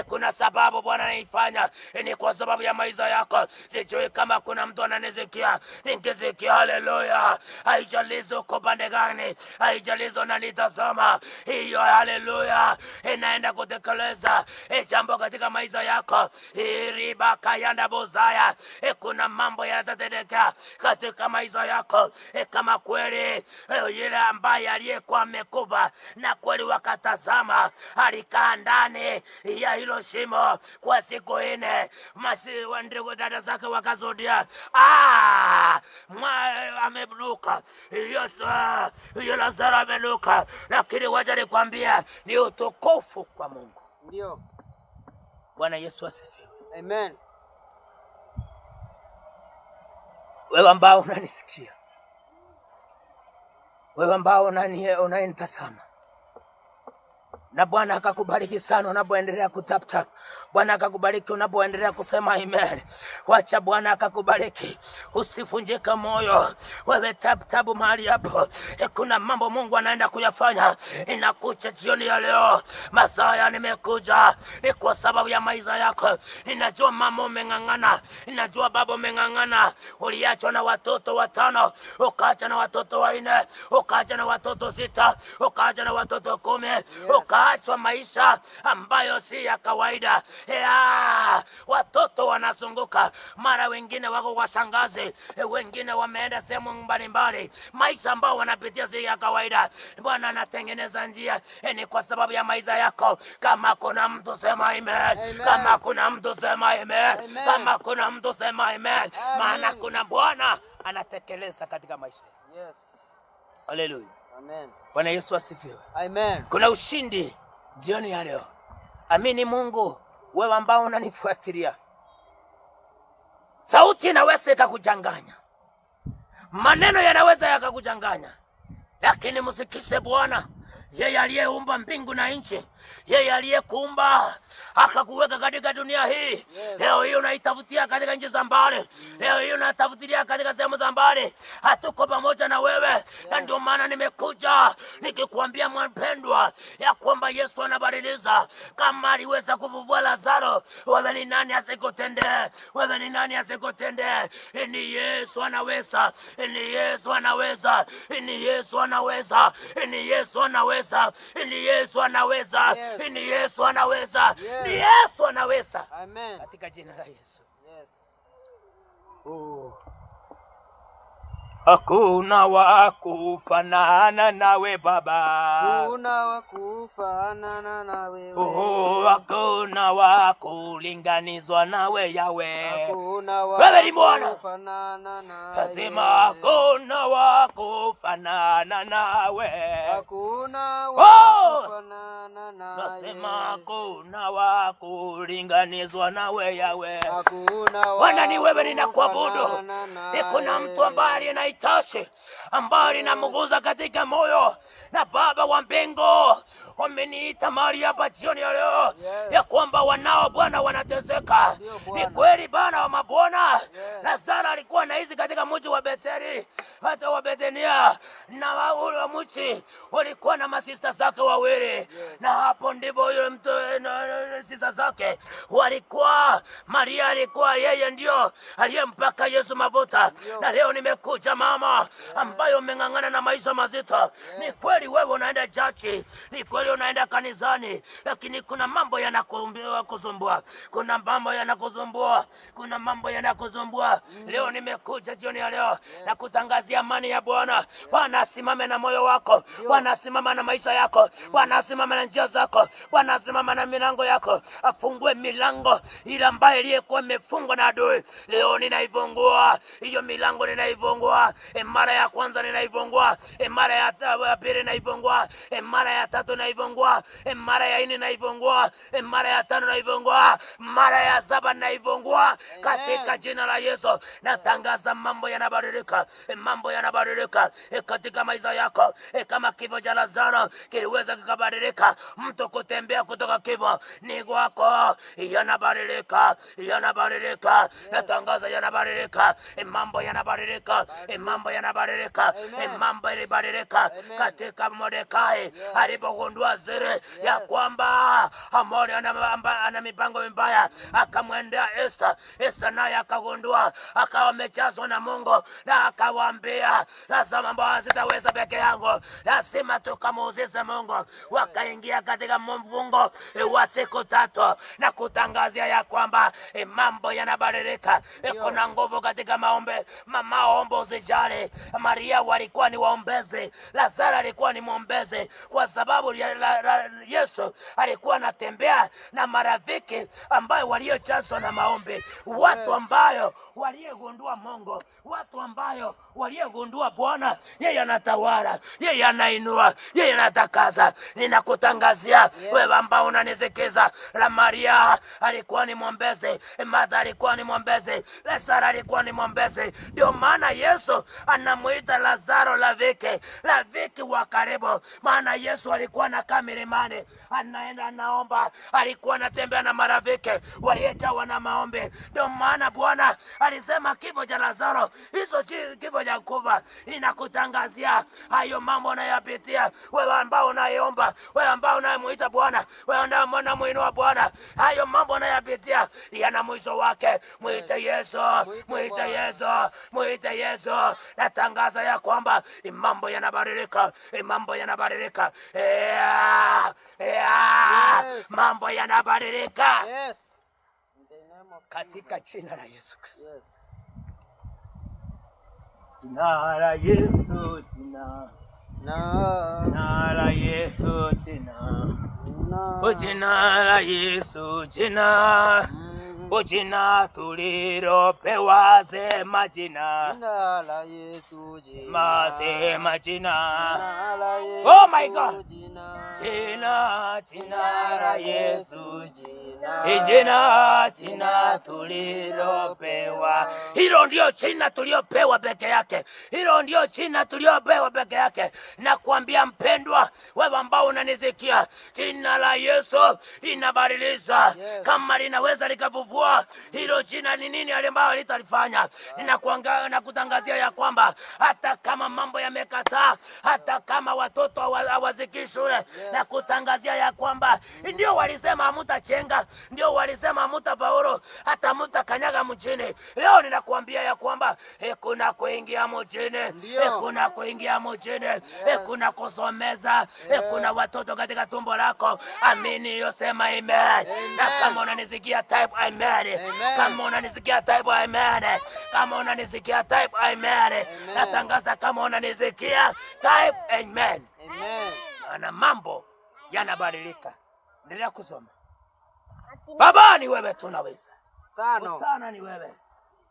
Kuna sababu Bwana anaifanya, ni kwa sababu ya maisha yako. Sijui kama kuna mtu ananisikia, nikisikia haleluya. Haijalishi uko pande gani, haijalishi unanitazama, hiyo haleluya inaenda kutekeleza jambo katika maisha yako. Iribakayanda bozaya, kuna mambo yanatendeka katika maisha yako. Kama kweli yule ambaye aliyekuwa amekufa na kweli wakatazama, alikaa ndani ya hilo shimo kwa siku 4, masi ndugu dada zake wakazudia, amenuka Yesu, Lazaro amenuka. Lakini wacha nikwambie, ni utukufu kwa Mungu. Ndio. Bwana Yesu asifiwe. Amen. Wewe ambao unanisikia, wewe ambao unanitazama, na Bwana akakubariki sana unapoendelea kutap tap. Bwana akakubariki unapoendelea kusema amen. Wacha Bwana akakubariki, usivunjike moyo. Wewe tap tap mahali hapo, kuna mambo Mungu anaenda kuyafanya. Inakucha jioni ya leo, masaa nimekuja ni kwa sababu ya maisha yako. Ninajua mama umeng'ang'ana, ninajua baba umeng'ang'ana. Uliachwa na watoto 5, ukaacha na watoto 4, ukaacha na watoto 6, ukaacha na watoto 10, ukaachwa maisha ambayo si ya kawaida. Watoto wanazunguka, mara wengine wako kwa shangazi, wengine wameenda sehemu mbalimbali. Maisha ambao wanapitia si ya kawaida. Bwana anatengeneza njia, ni kwa sababu ya maisha yako. Kama kuna mtu sema amen. Kama kuna mtu sema amen. Kama kuna mtu sema amen. Maana kuna Bwana anatekeleza katika maisha. Yes. Haleluya. Amen. Bwana Yesu asifiwe. Amen. Kuna ushindi jioni ya leo. Amini Mungu, wewe ambao unanifuatilia. Sauti inaweza ikakuchanganya, maneno yanaweza yakakuchanganya, lakini msikize Bwana, yeye aliyeumba mbingu na nchi, yeye aliyekuumba akakuweka katika dunia hii. Yes. Leo hii unaitafutia katika nchi za mbali, leo hii unatafutilia katika sehemu za mbali. Hatuko pamoja na wewe. Yes. Na ndio maana nimekuja nikikwambia mpendwa, ya kwamba Yesu anabadiliza. Kama aliweza kufufua Lazaro, wewe ni nani asikutendee? Wewe ni nani asikutendee? Ni Yesu anaweza, ni Yesu anaweza, ni Yesu anaweza, ni Yesu anaweza, ni Yesu anaweza. Yes. Ni Yesu anaweza. Yes. Ni Yesu anaweza. Amen. Katika jina la Yesu. Yes. Oh. Hakuna wa kufanana nawe Baba. Hakuna wa kufanana na wewe. Oh, hakuna wa kulinganizwa nawe Yawe. Hakuna wa Wewe ni Bwana. kufanana nawe. Nasema hakuna wa kufanana nawe. Hakuna wa kufanana nawe. Nasema hakuna wa kulinganizwa nawe Yawe. Hakuna wa Bwana ni wewe ninakuabudu. kufanana nawe. Kuna mtu ambaye anahitaji, ambaye linamguza katika moyo, na Baba wa mbingu wameniita mahali hapa jioni ya leo, Yes. ya kwamba wanao Bwana wanateseka. Ndio Ni kweli Bwana wa mabwana. Yes. Lazaro alikuwa anaishi katika mji wa Beteli, hata wa Bethania, na ule mji ulikuwa na masista zake wawili. Yes. Na hapo ndipo yule mtu sista zake walikuwa, Maria alikuwa yeye ndio aliyempaka Yesu mafuta. Na leo nimekuja mama, ambayo umeng'ang'ana na maisha mazito. Yes. Ni kweli wewe unaenda chachi, ni kweli unaenda kanisani, lakini kuna mambo yanakusumbua, kuna mambo yanakusumbua, kuna mambo yanakusumbua. Leo nimekuja jioni ya leo na kutangazia amani ya Bwana. Bwana asimame na moyo wako, Bwana asimame na maisha yako, Bwana asimame na njia zako, Bwana asimame na milango yako, afungue milango ile ambayo ilikuwa imefungwa na adui. Leo ninaifungua hiyo milango, ninaifungua. Mara ya kwanza ninaifungua, mara ya pili ninaifungua, mara ya tatu ninaifungua, mara ya nne ninaifungua, mara ya tano ninaifungua, mara ya saba ninaifungua katika Katika jina la Yesu natangaza mambo yanabadilika, mambo yanabadilika katika maisha yako. Kama kifo cha Lazaro kiliweza kikabadilika, mtu kutembea kutoka kifo ni kwako, yanabadilika, yanabadilika. Natangaza yanabadilika, mambo yanabadilika, mambo yanabadilika, mambo ilibadilika katika Mordekai alipogundua siri ya kwamba Hamori ana mipango mibaya, akamwendea Esther. Esther naye akagundua, akawa amejazwa na Mungu na akawaambia, sasa mambo haya sitaweza peke yangu, lazima tukamuuzize Mungu. Wakaingia katika mfungo wa siku 3 na kutangazia ya kwamba mambo yanabadilika. Kuna nguvu katika maombi. Mama omba, usijali. Maria walikuwa ni waombezi, Lazaro alikuwa ni mwombezi, kwa sababu Yesu alikuwa anatembea na marafiki ambayo waliojazwa na maombi, watu ambayo waliyegundua Mungu, watu ambayo waliyegundua Bwana yeye anatawala, yeye anainua, yeye anatakaza. Ninakutangazia wewe ambao unanisikiza, la Maria alikuwa ni mwombezi, Martha alikuwa ni mwombezi, Lazaro alikuwa ni mwombezi. Ndio maana Yesu anamuita Lazaro rafiki, rafiki wa karibu, maana Yesu alikuwa anakaa milimani, anaenda anaomba, alikuwa anatembea na marafiki waliojawa na maombi. Ndio maana Bwana alisema kifo cha Lazaro hizo kifo cha kufa. Ninakutangazia hayo mambo unayopitia wewe, ambao unayeomba, wewe ambao unayemuita Bwana, wewe ambao unamuinua Bwana, hayo mambo unayopitia yana mwisho wake. Mwite Yesu, mwite Yesu, mwite Yesu. Natangaza ya kwamba mambo yanabadilika, mambo yanabadilika, yeah, yeah. Mambo yanabadilika In the name of katika jina la Yesu Kristo. Jina la Yesu, jina Na jina la Yesu, jina na o jina la Yesu, jina o jina tulilopewa, sema jina, Jina la Yesu, jina masema jina, Jina la Yesu, Oh my God. jina Jina, jina la Yesu, jina jina, jina tulilopewa. Hilo ndio jina tuliopewa peke yake, hilo ndio jina tuliopewa peke yake. Nakwambia mpendwa, wewe ambao unanisikia, jina la Yesu linabadilisha. Kama linaweza likavuvua hilo jina, ni nini ambayo litalifanya? Ninakuanga nakutangazia ya kwamba hata kama mambo yamekataa, hata kama watoto hawasikii shule, nakutangazia ya kwamba ndio walisema hamutachenga, ndio walisema hamutafaulu, hata hamutakanyaga mjini. Leo ninakuambia ya kwamba kuna kuingia mjini, kuna kuingia mjini, kuna kusomeza, kuna watoto katika tumbo lako. Amini hiyo, sema amen. Na kama unanisikia type amen. Amen. Kama unanisikia type amen. Kama unanisikia type amen. Natangaza kama unanisikia type amen. Amen. Maana mambo yanabadilika. Endelea kusoma. Baba, ni wewe tunaweza. 5. Hosana ni wewe.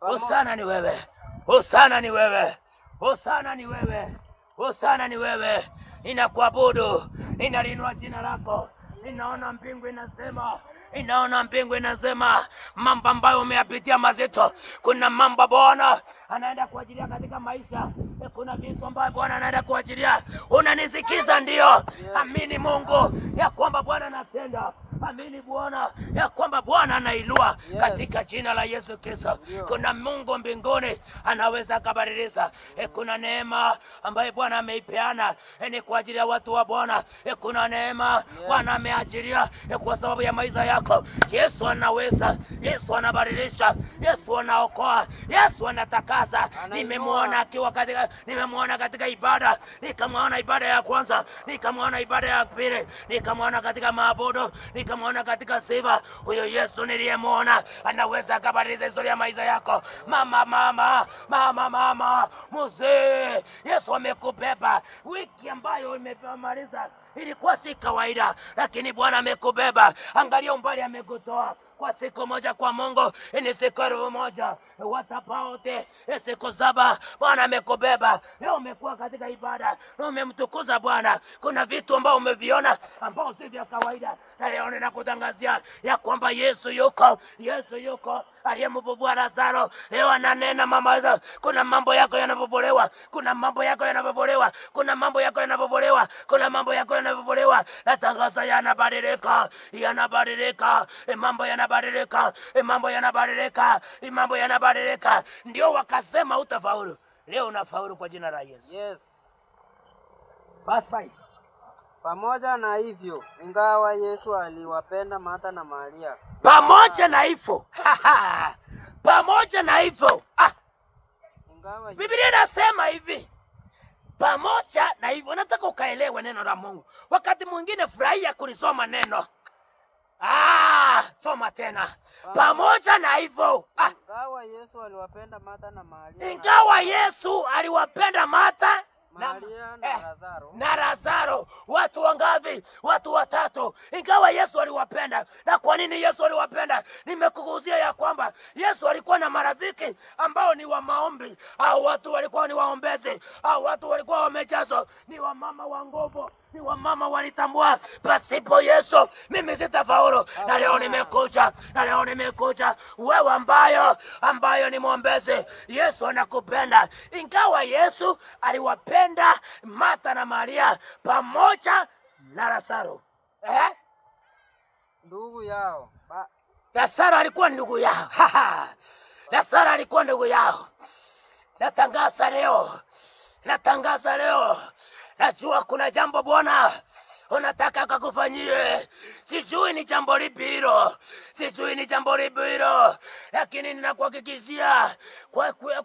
Hosana ni wewe. Hosana ni wewe. Hosana ni wewe. Hosana ni wewe. Ninakuabudu, ninalinua jina lako. Ninaona mbingu inasema, ninaona mbingu inasema mambo ambayo umeyapitia mazito. Kuna mambo Bwana anaenda kuajilia katika maisha. Kuna vitu ambavyo Bwana anaenda kuajilia. Unanisikiza? Ndio. Amini Mungu ya kwamba Bwana anatenda. Amini Bwana ya kwamba Bwana anainua katika jina la Yesu Kristo. Kuna Mungu mbinguni anaweza akabadilisha. Kuna neema ambayo Bwana ameipeana ni kwa ajili ya watu wa Bwana. Kuna neema Bwana ameachilia kwa sababu ya maisha yako. Yesu anaweza, Yesu anabadilisha, Yesu anaokoa, Yesu anatakasa. Nimemwona akiwa katika, nimemwona katika ibada, nikamwona ibada ya kwanza, nikamwona ibada ya pili, nikamwona katika maabudu, nikamwona katika sifa. Huyo Yesu niliyemwona anaweza akabadilisha historia ya maisha yako. Mama, mama, mama, mama, mzee, Yesu amekubeba. Wiki ambayo imemaliza ilikuwa si kawaida, lakini Bwana amekubeba. Angalia umbali amekutoa. Kwa siku moja kwa Mungu ni siku 1,000. What about siku 7? Bwana amekubeba leo, umekuwa katika ibada na umemtukuza Bwana. Kuna vitu ambao umeviona ambao si vya kawaida, na leo ninakutangazia ya kwamba Yesu yuko, Yesu yuko aliyemfufua Lazaro. Leo ananena mama, kuna mambo yako yanavuvuliwa, kuna mambo yako yanavuvuliwa, kuna mambo yako yanavuvuliwa, kuna mambo yako yanavuvuliwa. Natangaza yanabadilika, yanabadilika, mambo yanabadilika, mambo yanabadilika, mambo yanabadilika. Ndio wakasema utafaulu, leo unafaulu kwa jina la Yesu. Yes. Verse 5. Pamoja na hivyo, ingawa Yesu aliwapenda Martha na Maria, Pamoja na hivyo, pamoja na hivyo, ingawa Biblia inasema hivi, pamoja na hivyo, nataka ukaelewe neno la Mungu. Wakati mwingine furahia kulisoma neno. Soma tena. Pamoja na hivyo, ingawa Yesu aliwapenda Martha na Maria, ingawa Yesu aliwapenda Martha na, Maria na Lazaro, na Lazaro, watu wangapi? Watu watatu. Ingawa Yesu aliwapenda. Na kwa nini Yesu aliwapenda? Nimekuguzia ya kwamba Yesu alikuwa na marafiki ambao ni wa maombi. Hao watu walikuwa ni waombezi, hao watu walikuwa wamejazwa, ni wamama wa nguvu, ni wamama walitambua pasipo Yesu mimi sitafaulu. Na leo nimekuja, na leo nimekuja wewe ambayo ni mwombezi. Yesu anakupenda. Ingawa Yesu aliwapenda Martha na Maria pamoja na Lazaro, ndugu yao Lazaro alikuwa ndugu yao. Lazaro alikuwa ndugu yao. Natangaza leo, natangaza leo, najua kuna jambo Bwana unataka kakufanyie. Sijui ni jambo lipi hilo, sijui ni jambo lipi hilo, lakini ninakuhakikishia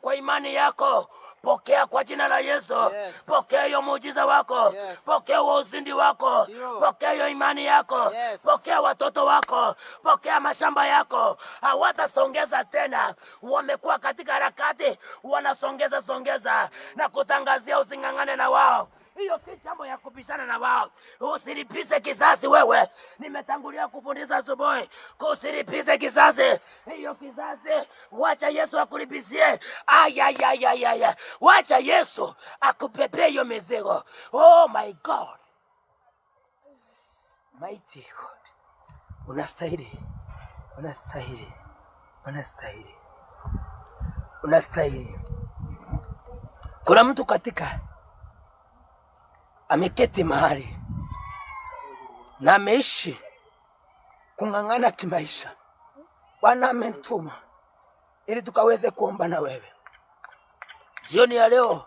kwa imani yako, pokea kwa jina la Yesu. Yes. Pokea hiyo muujiza wako. Yes. Pokea huo ushindi wako. Ndio. Pokea hiyo imani yako. Yes. Pokea watoto wako, pokea mashamba yako. Hawatasongeza tena, wamekuwa katika harakati, wanasongeza songeza na kutangazia, using'ang'ane na wao. Hiyo si jambo ya kupishana na wao. Usilipize kizazi wewe. Nimetangulia kufundisha asubuhi, usilipize kizazi. Hiyo kizazi, wacha Yesu akulipizie. Ayayayaya, wacha Yesu akupepee hiyo mizigo. Oh my God, mighty God, unastahili, unastahili, unastahili, unastahili. Kuna mtu katika ameketi mahali na ameishi kung'ang'ana kimaisha. Bwana amenituma ili tukaweze kuomba na wewe jioni ya leo.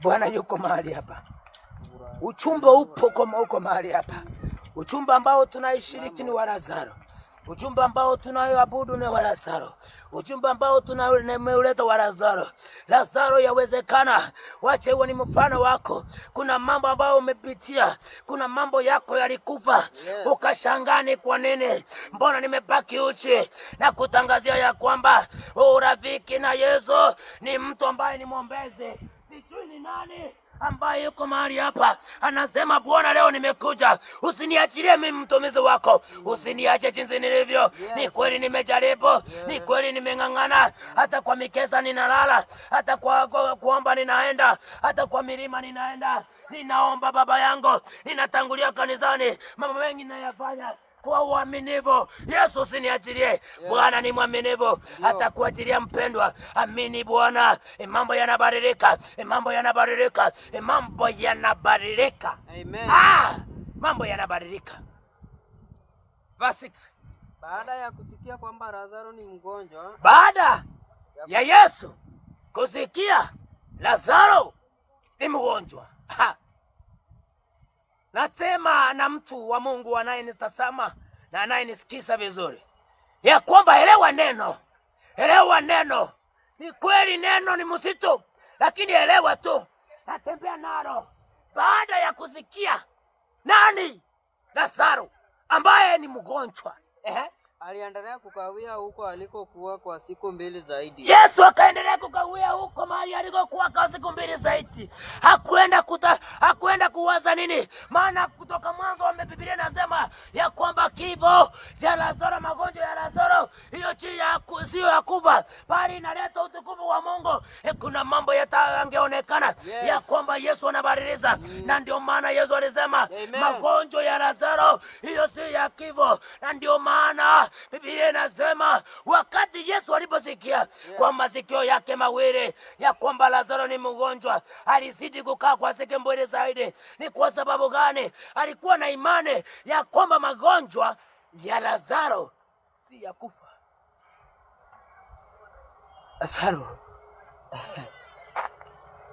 Bwana yuko mahali hapa, uchumba upo kama uko mahali hapa. Uchumba ambao tunaishiriki ni wa Lazaro, uchumba ambao tunayoabudu ni wa Lazaro, uchumba ambao tunameuleta wa Lazaro. Lazaro, yawezekana, wache huo ni mfano wako. Kuna mambo ambayo umepitia, kuna mambo yako yalikufa. Yes. Ukashangaa ni kwa nini, mbona nimebaki uchi? Na kutangazia ya kwamba urafiki na Yesu ni mtu ambaye ni mwombezi. Sijui ni nani ambaye yuko mahali hapa anasema, Bwana, leo nimekuja, usiniachilie mimi mtumizi wako, usiniache jinsi nilivyo. Yes. Ni kweli nimejaribu, ni kweli nimeng'ang'ana, hata kwa mikesa ninalala, hata kwa kuomba ninaenda, hata kwa milima ninaenda, ninaomba baba yangu, ninatangulia kanisani, mambo mengi ninayafanya kwa uaminifu. Yesu usiniachilie. Yes. Bwana ni mwaminifu, hatakuachilia mpendwa. Amini Bwana, mambo yanabadilika, mambo yanabadilika, mambo yanabadilika. Amen. Mambo yanabadilika. Verse 6. Baada ya kusikia kwamba Lazaro ni mgonjwa, Baada ya Yesu kusikia Lazaro ni mgonjwa, nasema na mtu wa Mungu anayenitazama na anayenisikiza vizuri ya kwamba elewa neno, elewa neno. Ni kweli neno ni msitu, lakini elewa tu, natembea nalo. Baada ya kusikia nani? Lazaro ambaye ni mgonjwa. Aliendelea kukawia huko alikokuwa kwa siku mbili zaidi. Yesu akaendelea kukawia huko mahali alikokuwa kwa siku mbili zaidi. Hakuenda kuwaza nini, maana kutoka mwanzo wa Biblia inasema ya kwamba kifo cha Lazaro, magonjwa ya Lazaro, hiyo sio ya kufa, bali inaleta utukufu wa Mungu. Kuna mambo yangeonekana ya kwamba Yesu anabadiliza, na ndio maana Yesu alisema Amen. Magonjwa ya Lazaro hiyo si ya kifo, na ndio maana Biblia inasema wakati Yesu aliposikia kwa masikio yake mawili ya kwamba Lazaro ni mgonjwa, alizidi kukaa kwa siku mbili zaidi. Ni kwa sababu gani? Alikuwa na imani ya kwamba magonjwa ya Lazaro si ya kufa. Lazaro,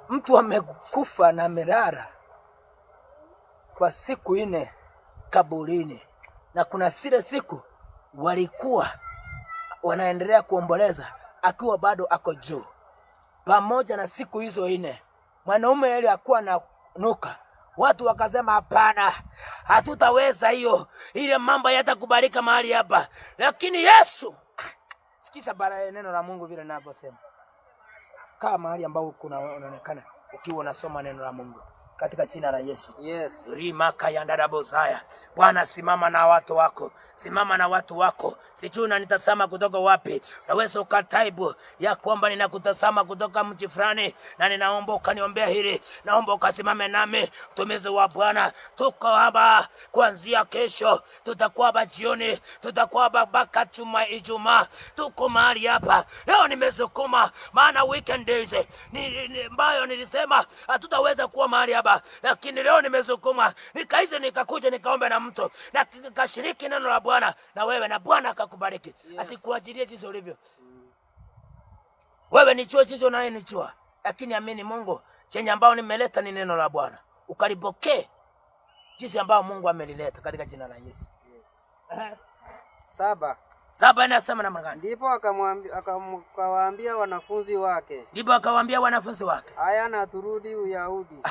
mtu amekufa na amelala kwa siku 4 kaburini, na kuna zile siku walikuwa wanaendelea kuomboleza akiwa bado ako juu. Pamoja na siku hizo 4, mwanaume yule hakuwa na nuka. Watu wakasema hapana, hatutaweza hiyo, ile mambo yatakubalika mahali hapa. Lakini Yesu, sikiza bara neno la Mungu vile ninavyosema. Kaa mahali ambapo kuna unaonekana ukiwa unasoma neno la Mungu katika jina la Yesu. Rimaka ya ndarabozaya. Bwana, simama na watu wako, simama na watu wako. Sijui unanitazama kutoka wapi, naweza ukataibu ya kwamba ninakutazama kutoka mji fulani, na ninaomba ukaniombea hili, naomba ukasimame nami, mtumishi wa Bwana. Tuko hapa kuanzia kesho, tutakuwa hapa jioni, tutakuwa hapa mpaka Ijumaa. Tuko mahali hapa leo, nimesukuma maana weekend days ni ambayo nilisema hatutaweza kuwa mahali hapa, lakini leo nimesukuma nikaise nikakuja nikaombe na mtu na nikashiriki neno la Bwana na wewe, na Bwana akakubariki. Asikuachilie jinsi ulivyo. Wewe ni chuo jinsi unayenijua, lakini amini Mungu, chenye ambao nimeleta ni neno la Bwana, ukalipokee jinsi ambao Mungu amelileta katika jina la Yesu. 7. 7 inasema namna gani? Ndipo akawaambia wanafunzi wake. Ndipo akawaambia wanafunzi wake. Haya, na turudi Uyahudi.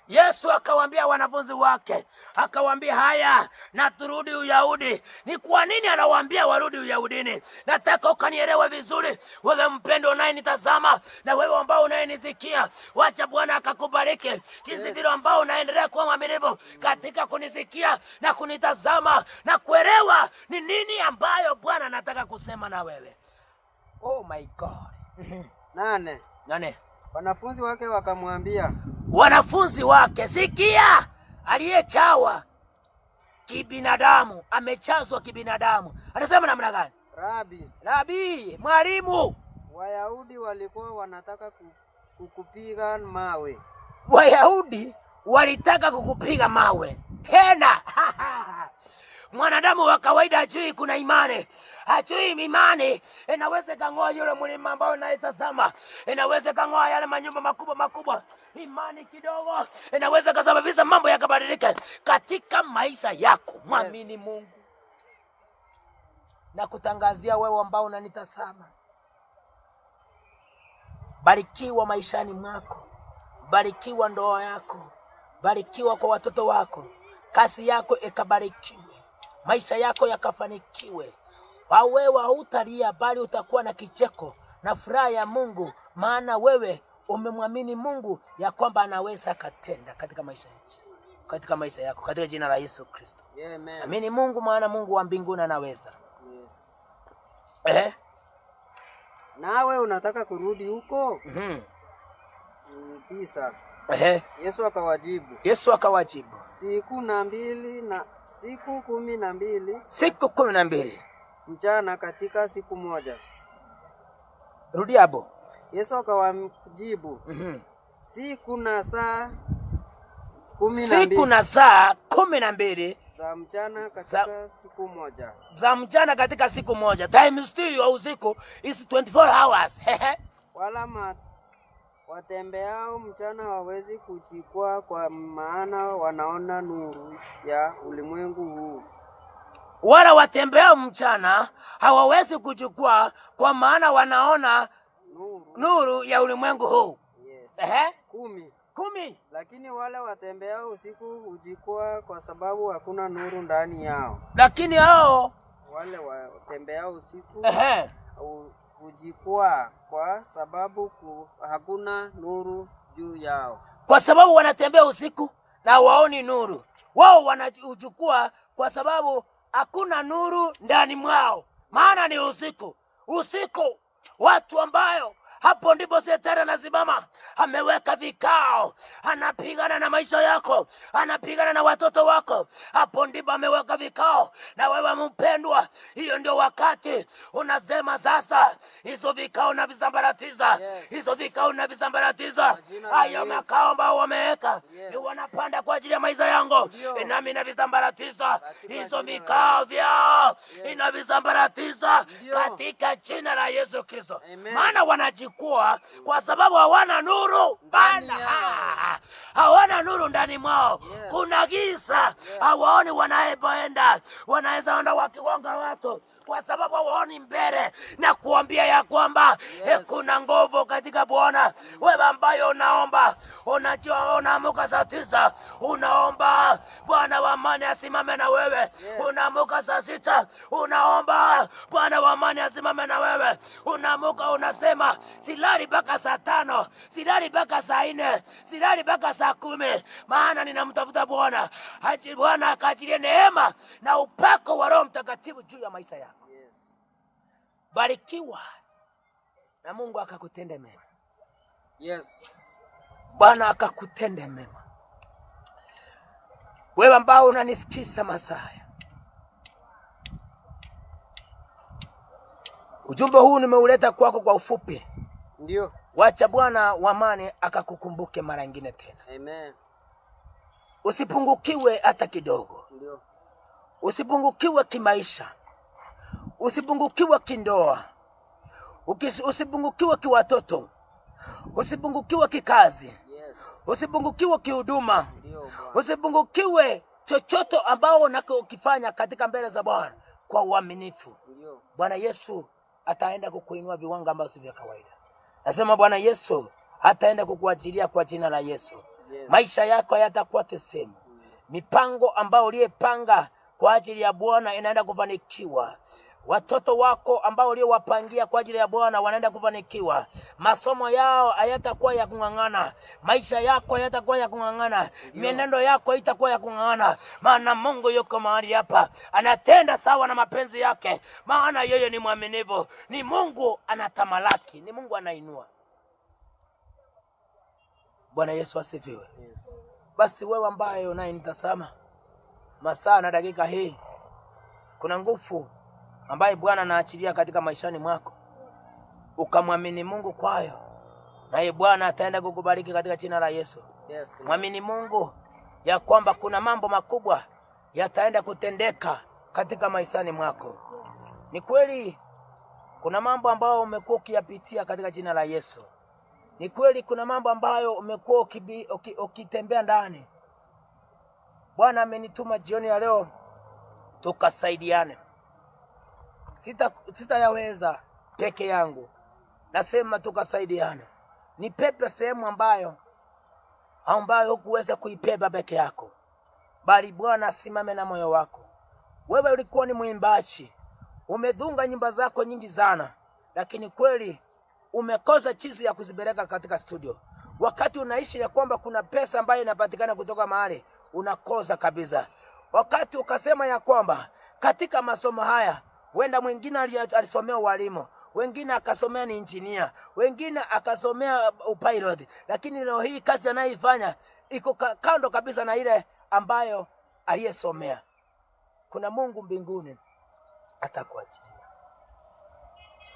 Yesu akawaambia wanafunzi wake, akawaambia haya na turudi Uyahudi. Ni kwa nini anawaambia warudi Uyahudini? Nataka ukanielewe vizuri, wewe mpendo unayenitazama na wewe ambao unayenisikia. Wacha Bwana akakubariki jinsi vile ambao unaendelea kuwa mwaminifu katika kunisikia na kunitazama na kuelewa ni nini ambayo Bwana anataka kusema na wewe. Oh my God. 8. 8. Wanafunzi wake wakamwambia. Wanafunzi wake, sikia, aliyechawa kibinadamu, amechazwa kibinadamu, anasema namna gani? Rabi, Rabi, mwalimu, Wayahudi walikuwa wanataka kukupiga mawe. Wayahudi walitaka kukupiga mawe tena. Mwanadamu wa kawaida hajui kuna imani, hajui imani inaweza ikang'oa yule mlima ambao unaitazama, inaweza ikang'oa yale manyumba makubwa makubwa. Imani kidogo inaweza ikasababisha mambo yakabadilika katika maisha yako. Mwamini Mungu. Na kutangazia wewe ambao unanitazama, barikiwa maishani mwako, barikiwa ndoa yako, barikiwa kwa watoto wako, kazi yako ikabarikiwe, maisha yako yakafanikiwe. Wewe hautalia bali utakuwa na kicheko na furaha ya Mungu, maana wewe umemwamini Mungu ya kwamba anaweza akatenda katika maisha yetu, katika maisha yako, katika jina la Yesu Kristo. Amen. Amini Mungu, maana Mungu wa mbinguni anaweza. Nawe unataka kurudi huko? 9. Yesu akawajibu. Yesu akawajibu. Siku na mbili na siku 12. Siku 12. Mchana katika siku moja. Rudia hapo. Yesu akawajibu. Siku na saa 12. Siku na saa 12 za mchana katika siku moja. Za mchana katika siku moja. Times 2 ya usiku is 24 hours. Wala watembeao mchana hawawezi kujikwaa, kwa maana wanaona nuru ya ulimwengu huu. Wala watembeao mchana hawawezi kujikwaa, kwa maana wanaona nuru, nuru ya ulimwengu huu. 10. 10. Lakini wale watembeao usiku hujikwaa kwa sababu hakuna nuru ndani yao. Lakini hao Wale watembeao usiku hujikwaa kwa sababu hakuna nuru juu yao. Kwa sababu wanatembea usiku na waoni nuru, wao wanajichukua kwa sababu hakuna nuru ndani mwao, maana ni usiku. Usiku watu ambayo hapo ndipo shetani anasimama, ameweka vikao, anapigana na maisha yako, anapigana na watoto wako. Hapo ndipo ameweka vikao. Na wewe mpendwa, hiyo ndio wakati unasema sasa, hizo vikao na visambaratiza, hizo vikao na visambaratiza, Kwa jina la hayo Yesu. makao ambao wameweka Yes. ni wanapanda kwa ajili ya maisha yangu, Ndio. nami navisambaratiza Katika hizo jina la vikao vyao, Yes. inavisambaratiza Ndio. katika jina la Yesu Kristo. Amen. Maana wanajikua kwa sababu hawana nuru Ndani bana, yao. hawana nuru ndani mwao. Yes. Kuna giza, hawaoni wanapoenda, wanaweza enda wakigonga watu kwa sababu hawaoni mbele, na kuambia ya kwamba Yes. kuna nguvu katika Bwana. Wewe ambayo unaomba, unajua unaamuka saa 9 unaomba Bwana wa amani asimame na wewe. Yes. Unaamuka saa 6 unaomba Bwana wa amani asimame na wewe. Unaamuka unasema silali mpaka saa 5, silali mpaka saa 4, silali mpaka saa 10, maana ninamtafuta Bwana. Haji Bwana akaachilie neema na upako wa Roho Mtakatifu juu ya maisha yako. Yes. Barikiwa na Mungu akakutende mema. Yes. Bwana akakutende mema. Wewe ambao unanisikiza masaa haya, ujumbe huu nimeuleta kwako kwa ufupi. Ndio. Wacha Bwana wa amani akakukumbuke mara nyingine tena. Amen. Usipungukiwe hata kidogo, Ndio. usipungukiwe kimaisha, usipungukiwe kindoa, usipungukiwe kiwatoto, usipungukiwe kikazi, Yes. usipungukiwe kihuduma, Ndio Bwana. usipungukiwe chochote ambao unakokifanya katika mbele za Bwana kwa uaminifu. Ndio. Bwana Yesu ataenda kukuinua viwango ambavyo si vya kawaida. Nasema Bwana Yesu hataenda kukuachilia kwa jina la Yesu. Yes. Maisha yako hayatakuwa the same. Mipango ambayo uliyepanga kwa ajili ya Bwana inaenda kufanikiwa. Watoto wako ambao uliowapangia kwa ajili ya Bwana wanaenda kufanikiwa. Masomo yao hayatakuwa ya kung'ang'ana, maisha yako hayatakuwa ya kung'ang'ana, mienendo yako haitakuwa ya kung'ang'ana, maana Mungu yuko mahali hapa, anatenda sawa na mapenzi yake, maana yeye ni mwaminifu, ni Mungu anatamalaki, ni Mungu anainua. Bwana Yesu asifiwe. Yes. Basi wewe ambaye unayenitazama masaa na dakika hii, kuna nguvu ambaye Bwana anaachilia katika maishani mwako, ukamwamini Mungu kwayo, naye Bwana ataenda kukubariki katika jina la Yesu. Yes. Mwamini Mungu ya kwamba kuna mambo makubwa yataenda kutendeka katika maishani mwako. Ni kweli kuna mambo ambayo umekuwa ukiyapitia katika jina la Yesu. Ni kweli kuna mambo ambayo umekuwa ukitembea ndani. Bwana amenituma jioni ya leo tukasaidiane. Sitayaweza peke yangu, nasema tukasaidiane. Nipepe sehemu ambayo hukuweza kuipeba peke yako, bali Bwana asimame na moyo wako. Wewe ulikuwa ni mwimbaji, umedhunga nyimbo zako nyingi sana, lakini kweli umekosa jinsi ya kuzipeleka katika studio. Wakati unaishi ya kwamba kuna pesa ambayo inapatikana kutoka mahali, unakosa kabisa. Wakati ukasema ya kwamba katika masomo haya huenda mwingine alisomea ualimu, wengine akasomea ni injinia, wengine akasomea upilot, lakini leo hii kazi anayoifanya iko kando kabisa na ile ambayo aliyesomea. Kuna Mungu mbinguni atakuachilia.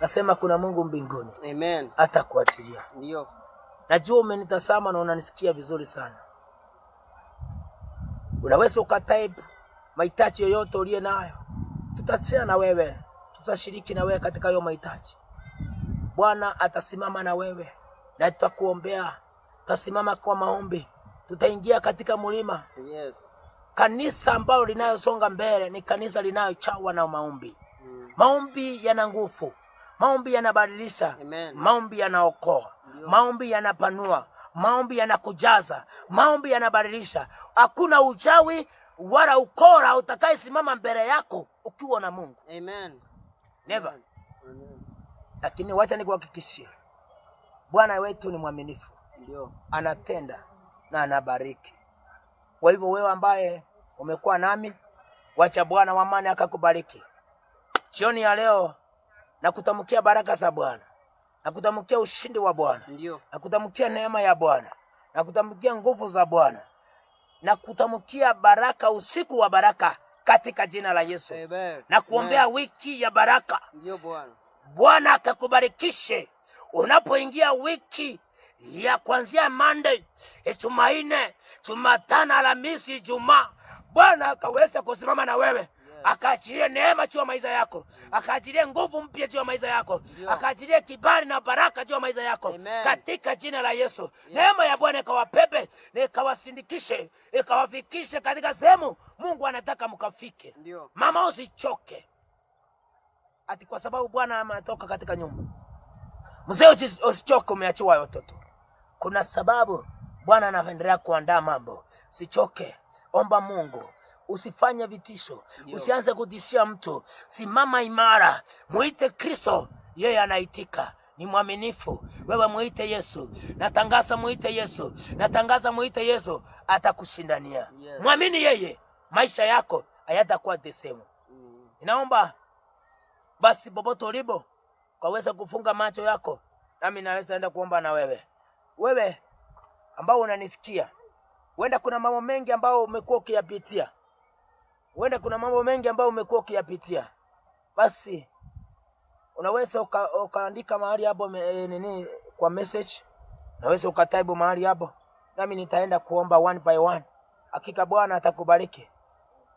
Nasema kuna Mungu mbinguni Amen. atakuachilia. Ndio. Najua umenitazama na unanisikia vizuri sana. Unaweza ukatype mahitaji yoyote uliye nayo, tutashare na wewe, tutashiriki na wewe katika hiyo mahitaji. Bwana atasimama na wewe na tutakuombea, tutasimama kwa maombi, tutaingia katika mlima. Yes. Kanisa ambalo linayosonga mbele ni kanisa linayochawa na maombi. Maombi yana nguvu, maombi yanabadilisha, Amen. maombi yanaokoa, maombi yanapanua, Maombi yanakujaza, maombi yanabadilisha. Hakuna uchawi wala ukora utakayesimama mbele yako ukiwa na Mungu. Amen. Never. Amen. Lakini wacha nikuhakikishie, Bwana wetu ni mwaminifu, Ndio. anatenda na anabariki. Kwa hivyo wewe ambaye umekuwa nami, wacha Bwana wa amani akakubariki. Jioni ya leo nakutamkia baraka za Bwana, nakutamkia ushindi wa Bwana, Ndio. nakutamkia neema ya Bwana, nakutamkia nguvu za Bwana, nakutamkia baraka, usiku wa baraka katika jina la Yesu, Amen. na kuombea wiki ya baraka. Ndio Bwana. Bwana akakubarikishe unapoingia wiki ya kuanzia Monday, Jumanne, Jumatano, Alhamisi, Ijumaa. Bwana akaweza kusimama na wewe, akaachilie neema juu ya maisha yako, akaachilie nguvu mpya juu ya maisha yako, akaachilie kibali na baraka juu ya maisha yako. Amen. Katika jina la Yesu. Neema ya Bwana ikawabebe na ikawasindikishe, ikawafikishe katika sehemu Mungu anataka mkafike. Ndio. Mama, usichoke ati kwa sababu Bwana ametoka katika nyumba. Mzee, usichoke, umeachiwa watoto. Kuna sababu Bwana anaendelea kuandaa mambo. Usichoke, omba Mungu, usifanye vitisho, usianze kutishia mtu. Simama imara, muite Kristo, yeye anaitika, ni mwaminifu. Wewe muite Yesu, natangaza muite Yesu, natangaza muite Yesu, atakushindania. Yes. Mwamini yeye, maisha yako hayatakuwa the same. Ninaomba basi popote ulipo ukaweza kufunga macho yako, nami naweza enda kuomba na wewe. Wewe ambao unanisikia, huenda kuna mambo mengi ambayo umekuwa ukiyapitia, huenda kuna mambo mengi ambayo umekuwa ukiyapitia, basi unaweza ukaandika mahali hapo nini kwa message, unaweza ukataibu mahali hapo, nami nitaenda kuomba one by one. Hakika Bwana atakubariki.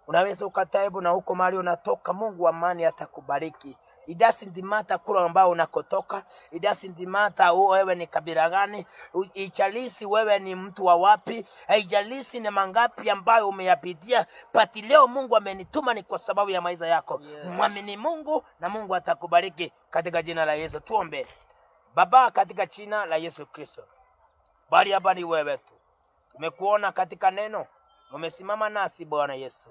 Unaweza ukataibu na huko mahali unatoka, Mungu wa amani atakubariki. It doesn't matter kule ambao unakotoka, it doesn't matter wewe ni kabila gani, haijalishi wewe ni mtu wa wapi, haijalishi ni mangapi ambayo umeyapitia, but leo Mungu amenituma ni kwa sababu ya maisha yako. Yes. Mwamini Mungu na Mungu atakubariki katika jina la Yesu. Tuombe. Baba, katika jina la Yesu Kristo, bali hapa ni wewe tu tumekuona katika neno, umesimama nasi Bwana Yesu,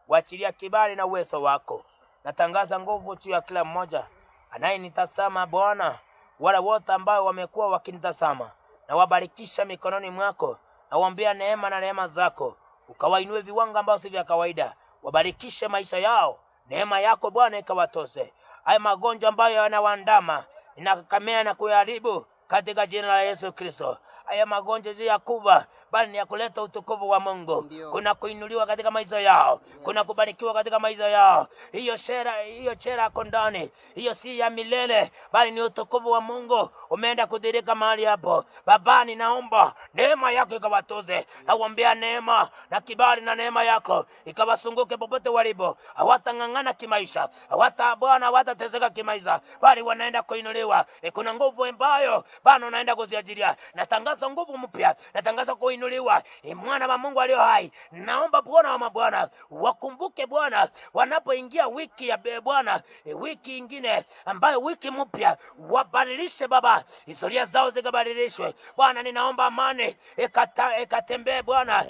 wachilia kibali na uwezo wako. Natangaza nguvu juu ya kila mmoja anayenitazama Bwana, wale wote ambao wamekuwa wakinitazama, na wabarikisha mikononi mwako, nawaombea neema na rehema zako, ukawainue viwango ambavyo si vya kawaida, wabarikishe maisha yao, neema yako Bwana ikawatoshe. Haya magonjwa ambayo yanawaandama ninakamea na kuyaharibu katika jina la Yesu Kristo. Haya magonjwa si ya kufa, bali ni ya kuleta utukufu wa Mungu. Ndio. Kuna kuinuliwa katika maisha yao, kuna kubarikiwa katika maisha yao. Hiyo shera, hiyo chera yako ndani, hiyo si ya milele, bali ni utukufu wa Mungu umeenda kudhihirika mahali hapo. Baba, ninaomba neema yako ikawatoze, nauombea neema na kibali na neema yako ikawasunguke popote walipo. Hawatang'ang'ana kimaisha, hawata Bwana, hawatateseka kimaisha, bali wanaenda kuinuliwa. Kuna nguvu ambayo Bwana unaenda kuziajiria. Natangaza nguvu mpya, natangaza kuinuliwa. Mwana wa Mungu aliyo hai, naomba Bwana wa mabwana wakumbuke Bwana wanapoingia wiki ya Bwana, wiki ingine ambayo wiki mpya, wabadilishe Baba, historia zao zikabadilishwe Bwana. Ninaomba amani ikatembee Bwana,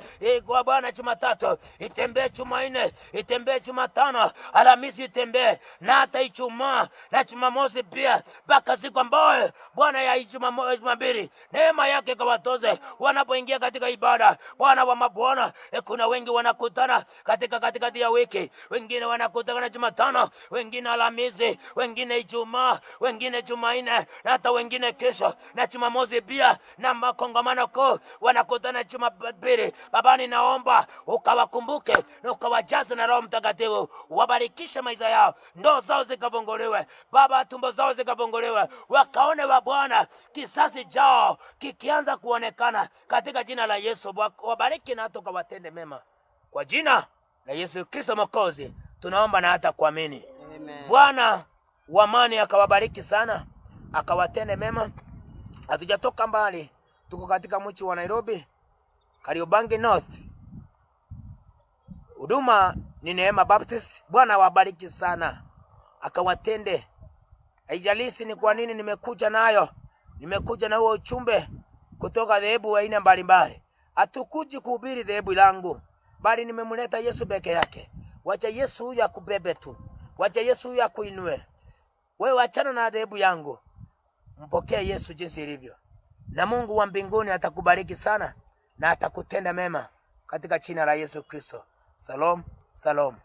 kwa Bwana Jumatatu itembee, Jumanne itembee, Jumatano, Alhamisi itembee, na hata Ijumaa na Jumamosi pia, mpaka siku ambayo Bwana ya Jumapili neema yake ikawatoze wanapoingia katika ibada. Bwana wa mabwana, kuna wengi wanakutana katika katikati ya wiki, wengine wanakutana Jumatano, wengine Alhamisi, wengine Ijumaa, wengine Jumanne, na hata wengine kesho na Jumamosi pia, na makongamano kuu wanakutana Jumapili. Baba, ninaomba ukawakumbuke na ukawajaze na Roho Mtakatifu, wabarikishe maisha yao, ndoo zao zikavunguliwe Baba, tumbo zao zikavunguliwe, wakaone wa Bwana kisasi chao kikianza kuonekana katika jina la Yesu. Wabariki na hata ukawatende mema kwa jina la Yesu Kristo Mwokozi tunaomba na hata kuamini. Amen. Bwana wa amani akawabariki sana, akawatende mema. Hatujatoka mbali, tuko katika mji wa Nairobi, Kariobangi North. Huduma ni Neema Baptist. Bwana awabariki sana, akawatende. Haijalishi ni kwa nini nimekuja nayo, nimekuja na huo ujumbe. kutoka dhehebu aina mbalimbali. Hatukuji kuhubiri dhehebu langu, bali nimemleta Yesu peke yake. Wacha Yesu huyu akubebe tu, wacha Yesu huyu akuinue wewe. Wachana na dhehebu yangu, mpokee Yesu jinsi ilivyo, na Mungu wa mbinguni atakubariki sana na atakutenda mema katika jina la Yesu Kristo. Shalom, shalom.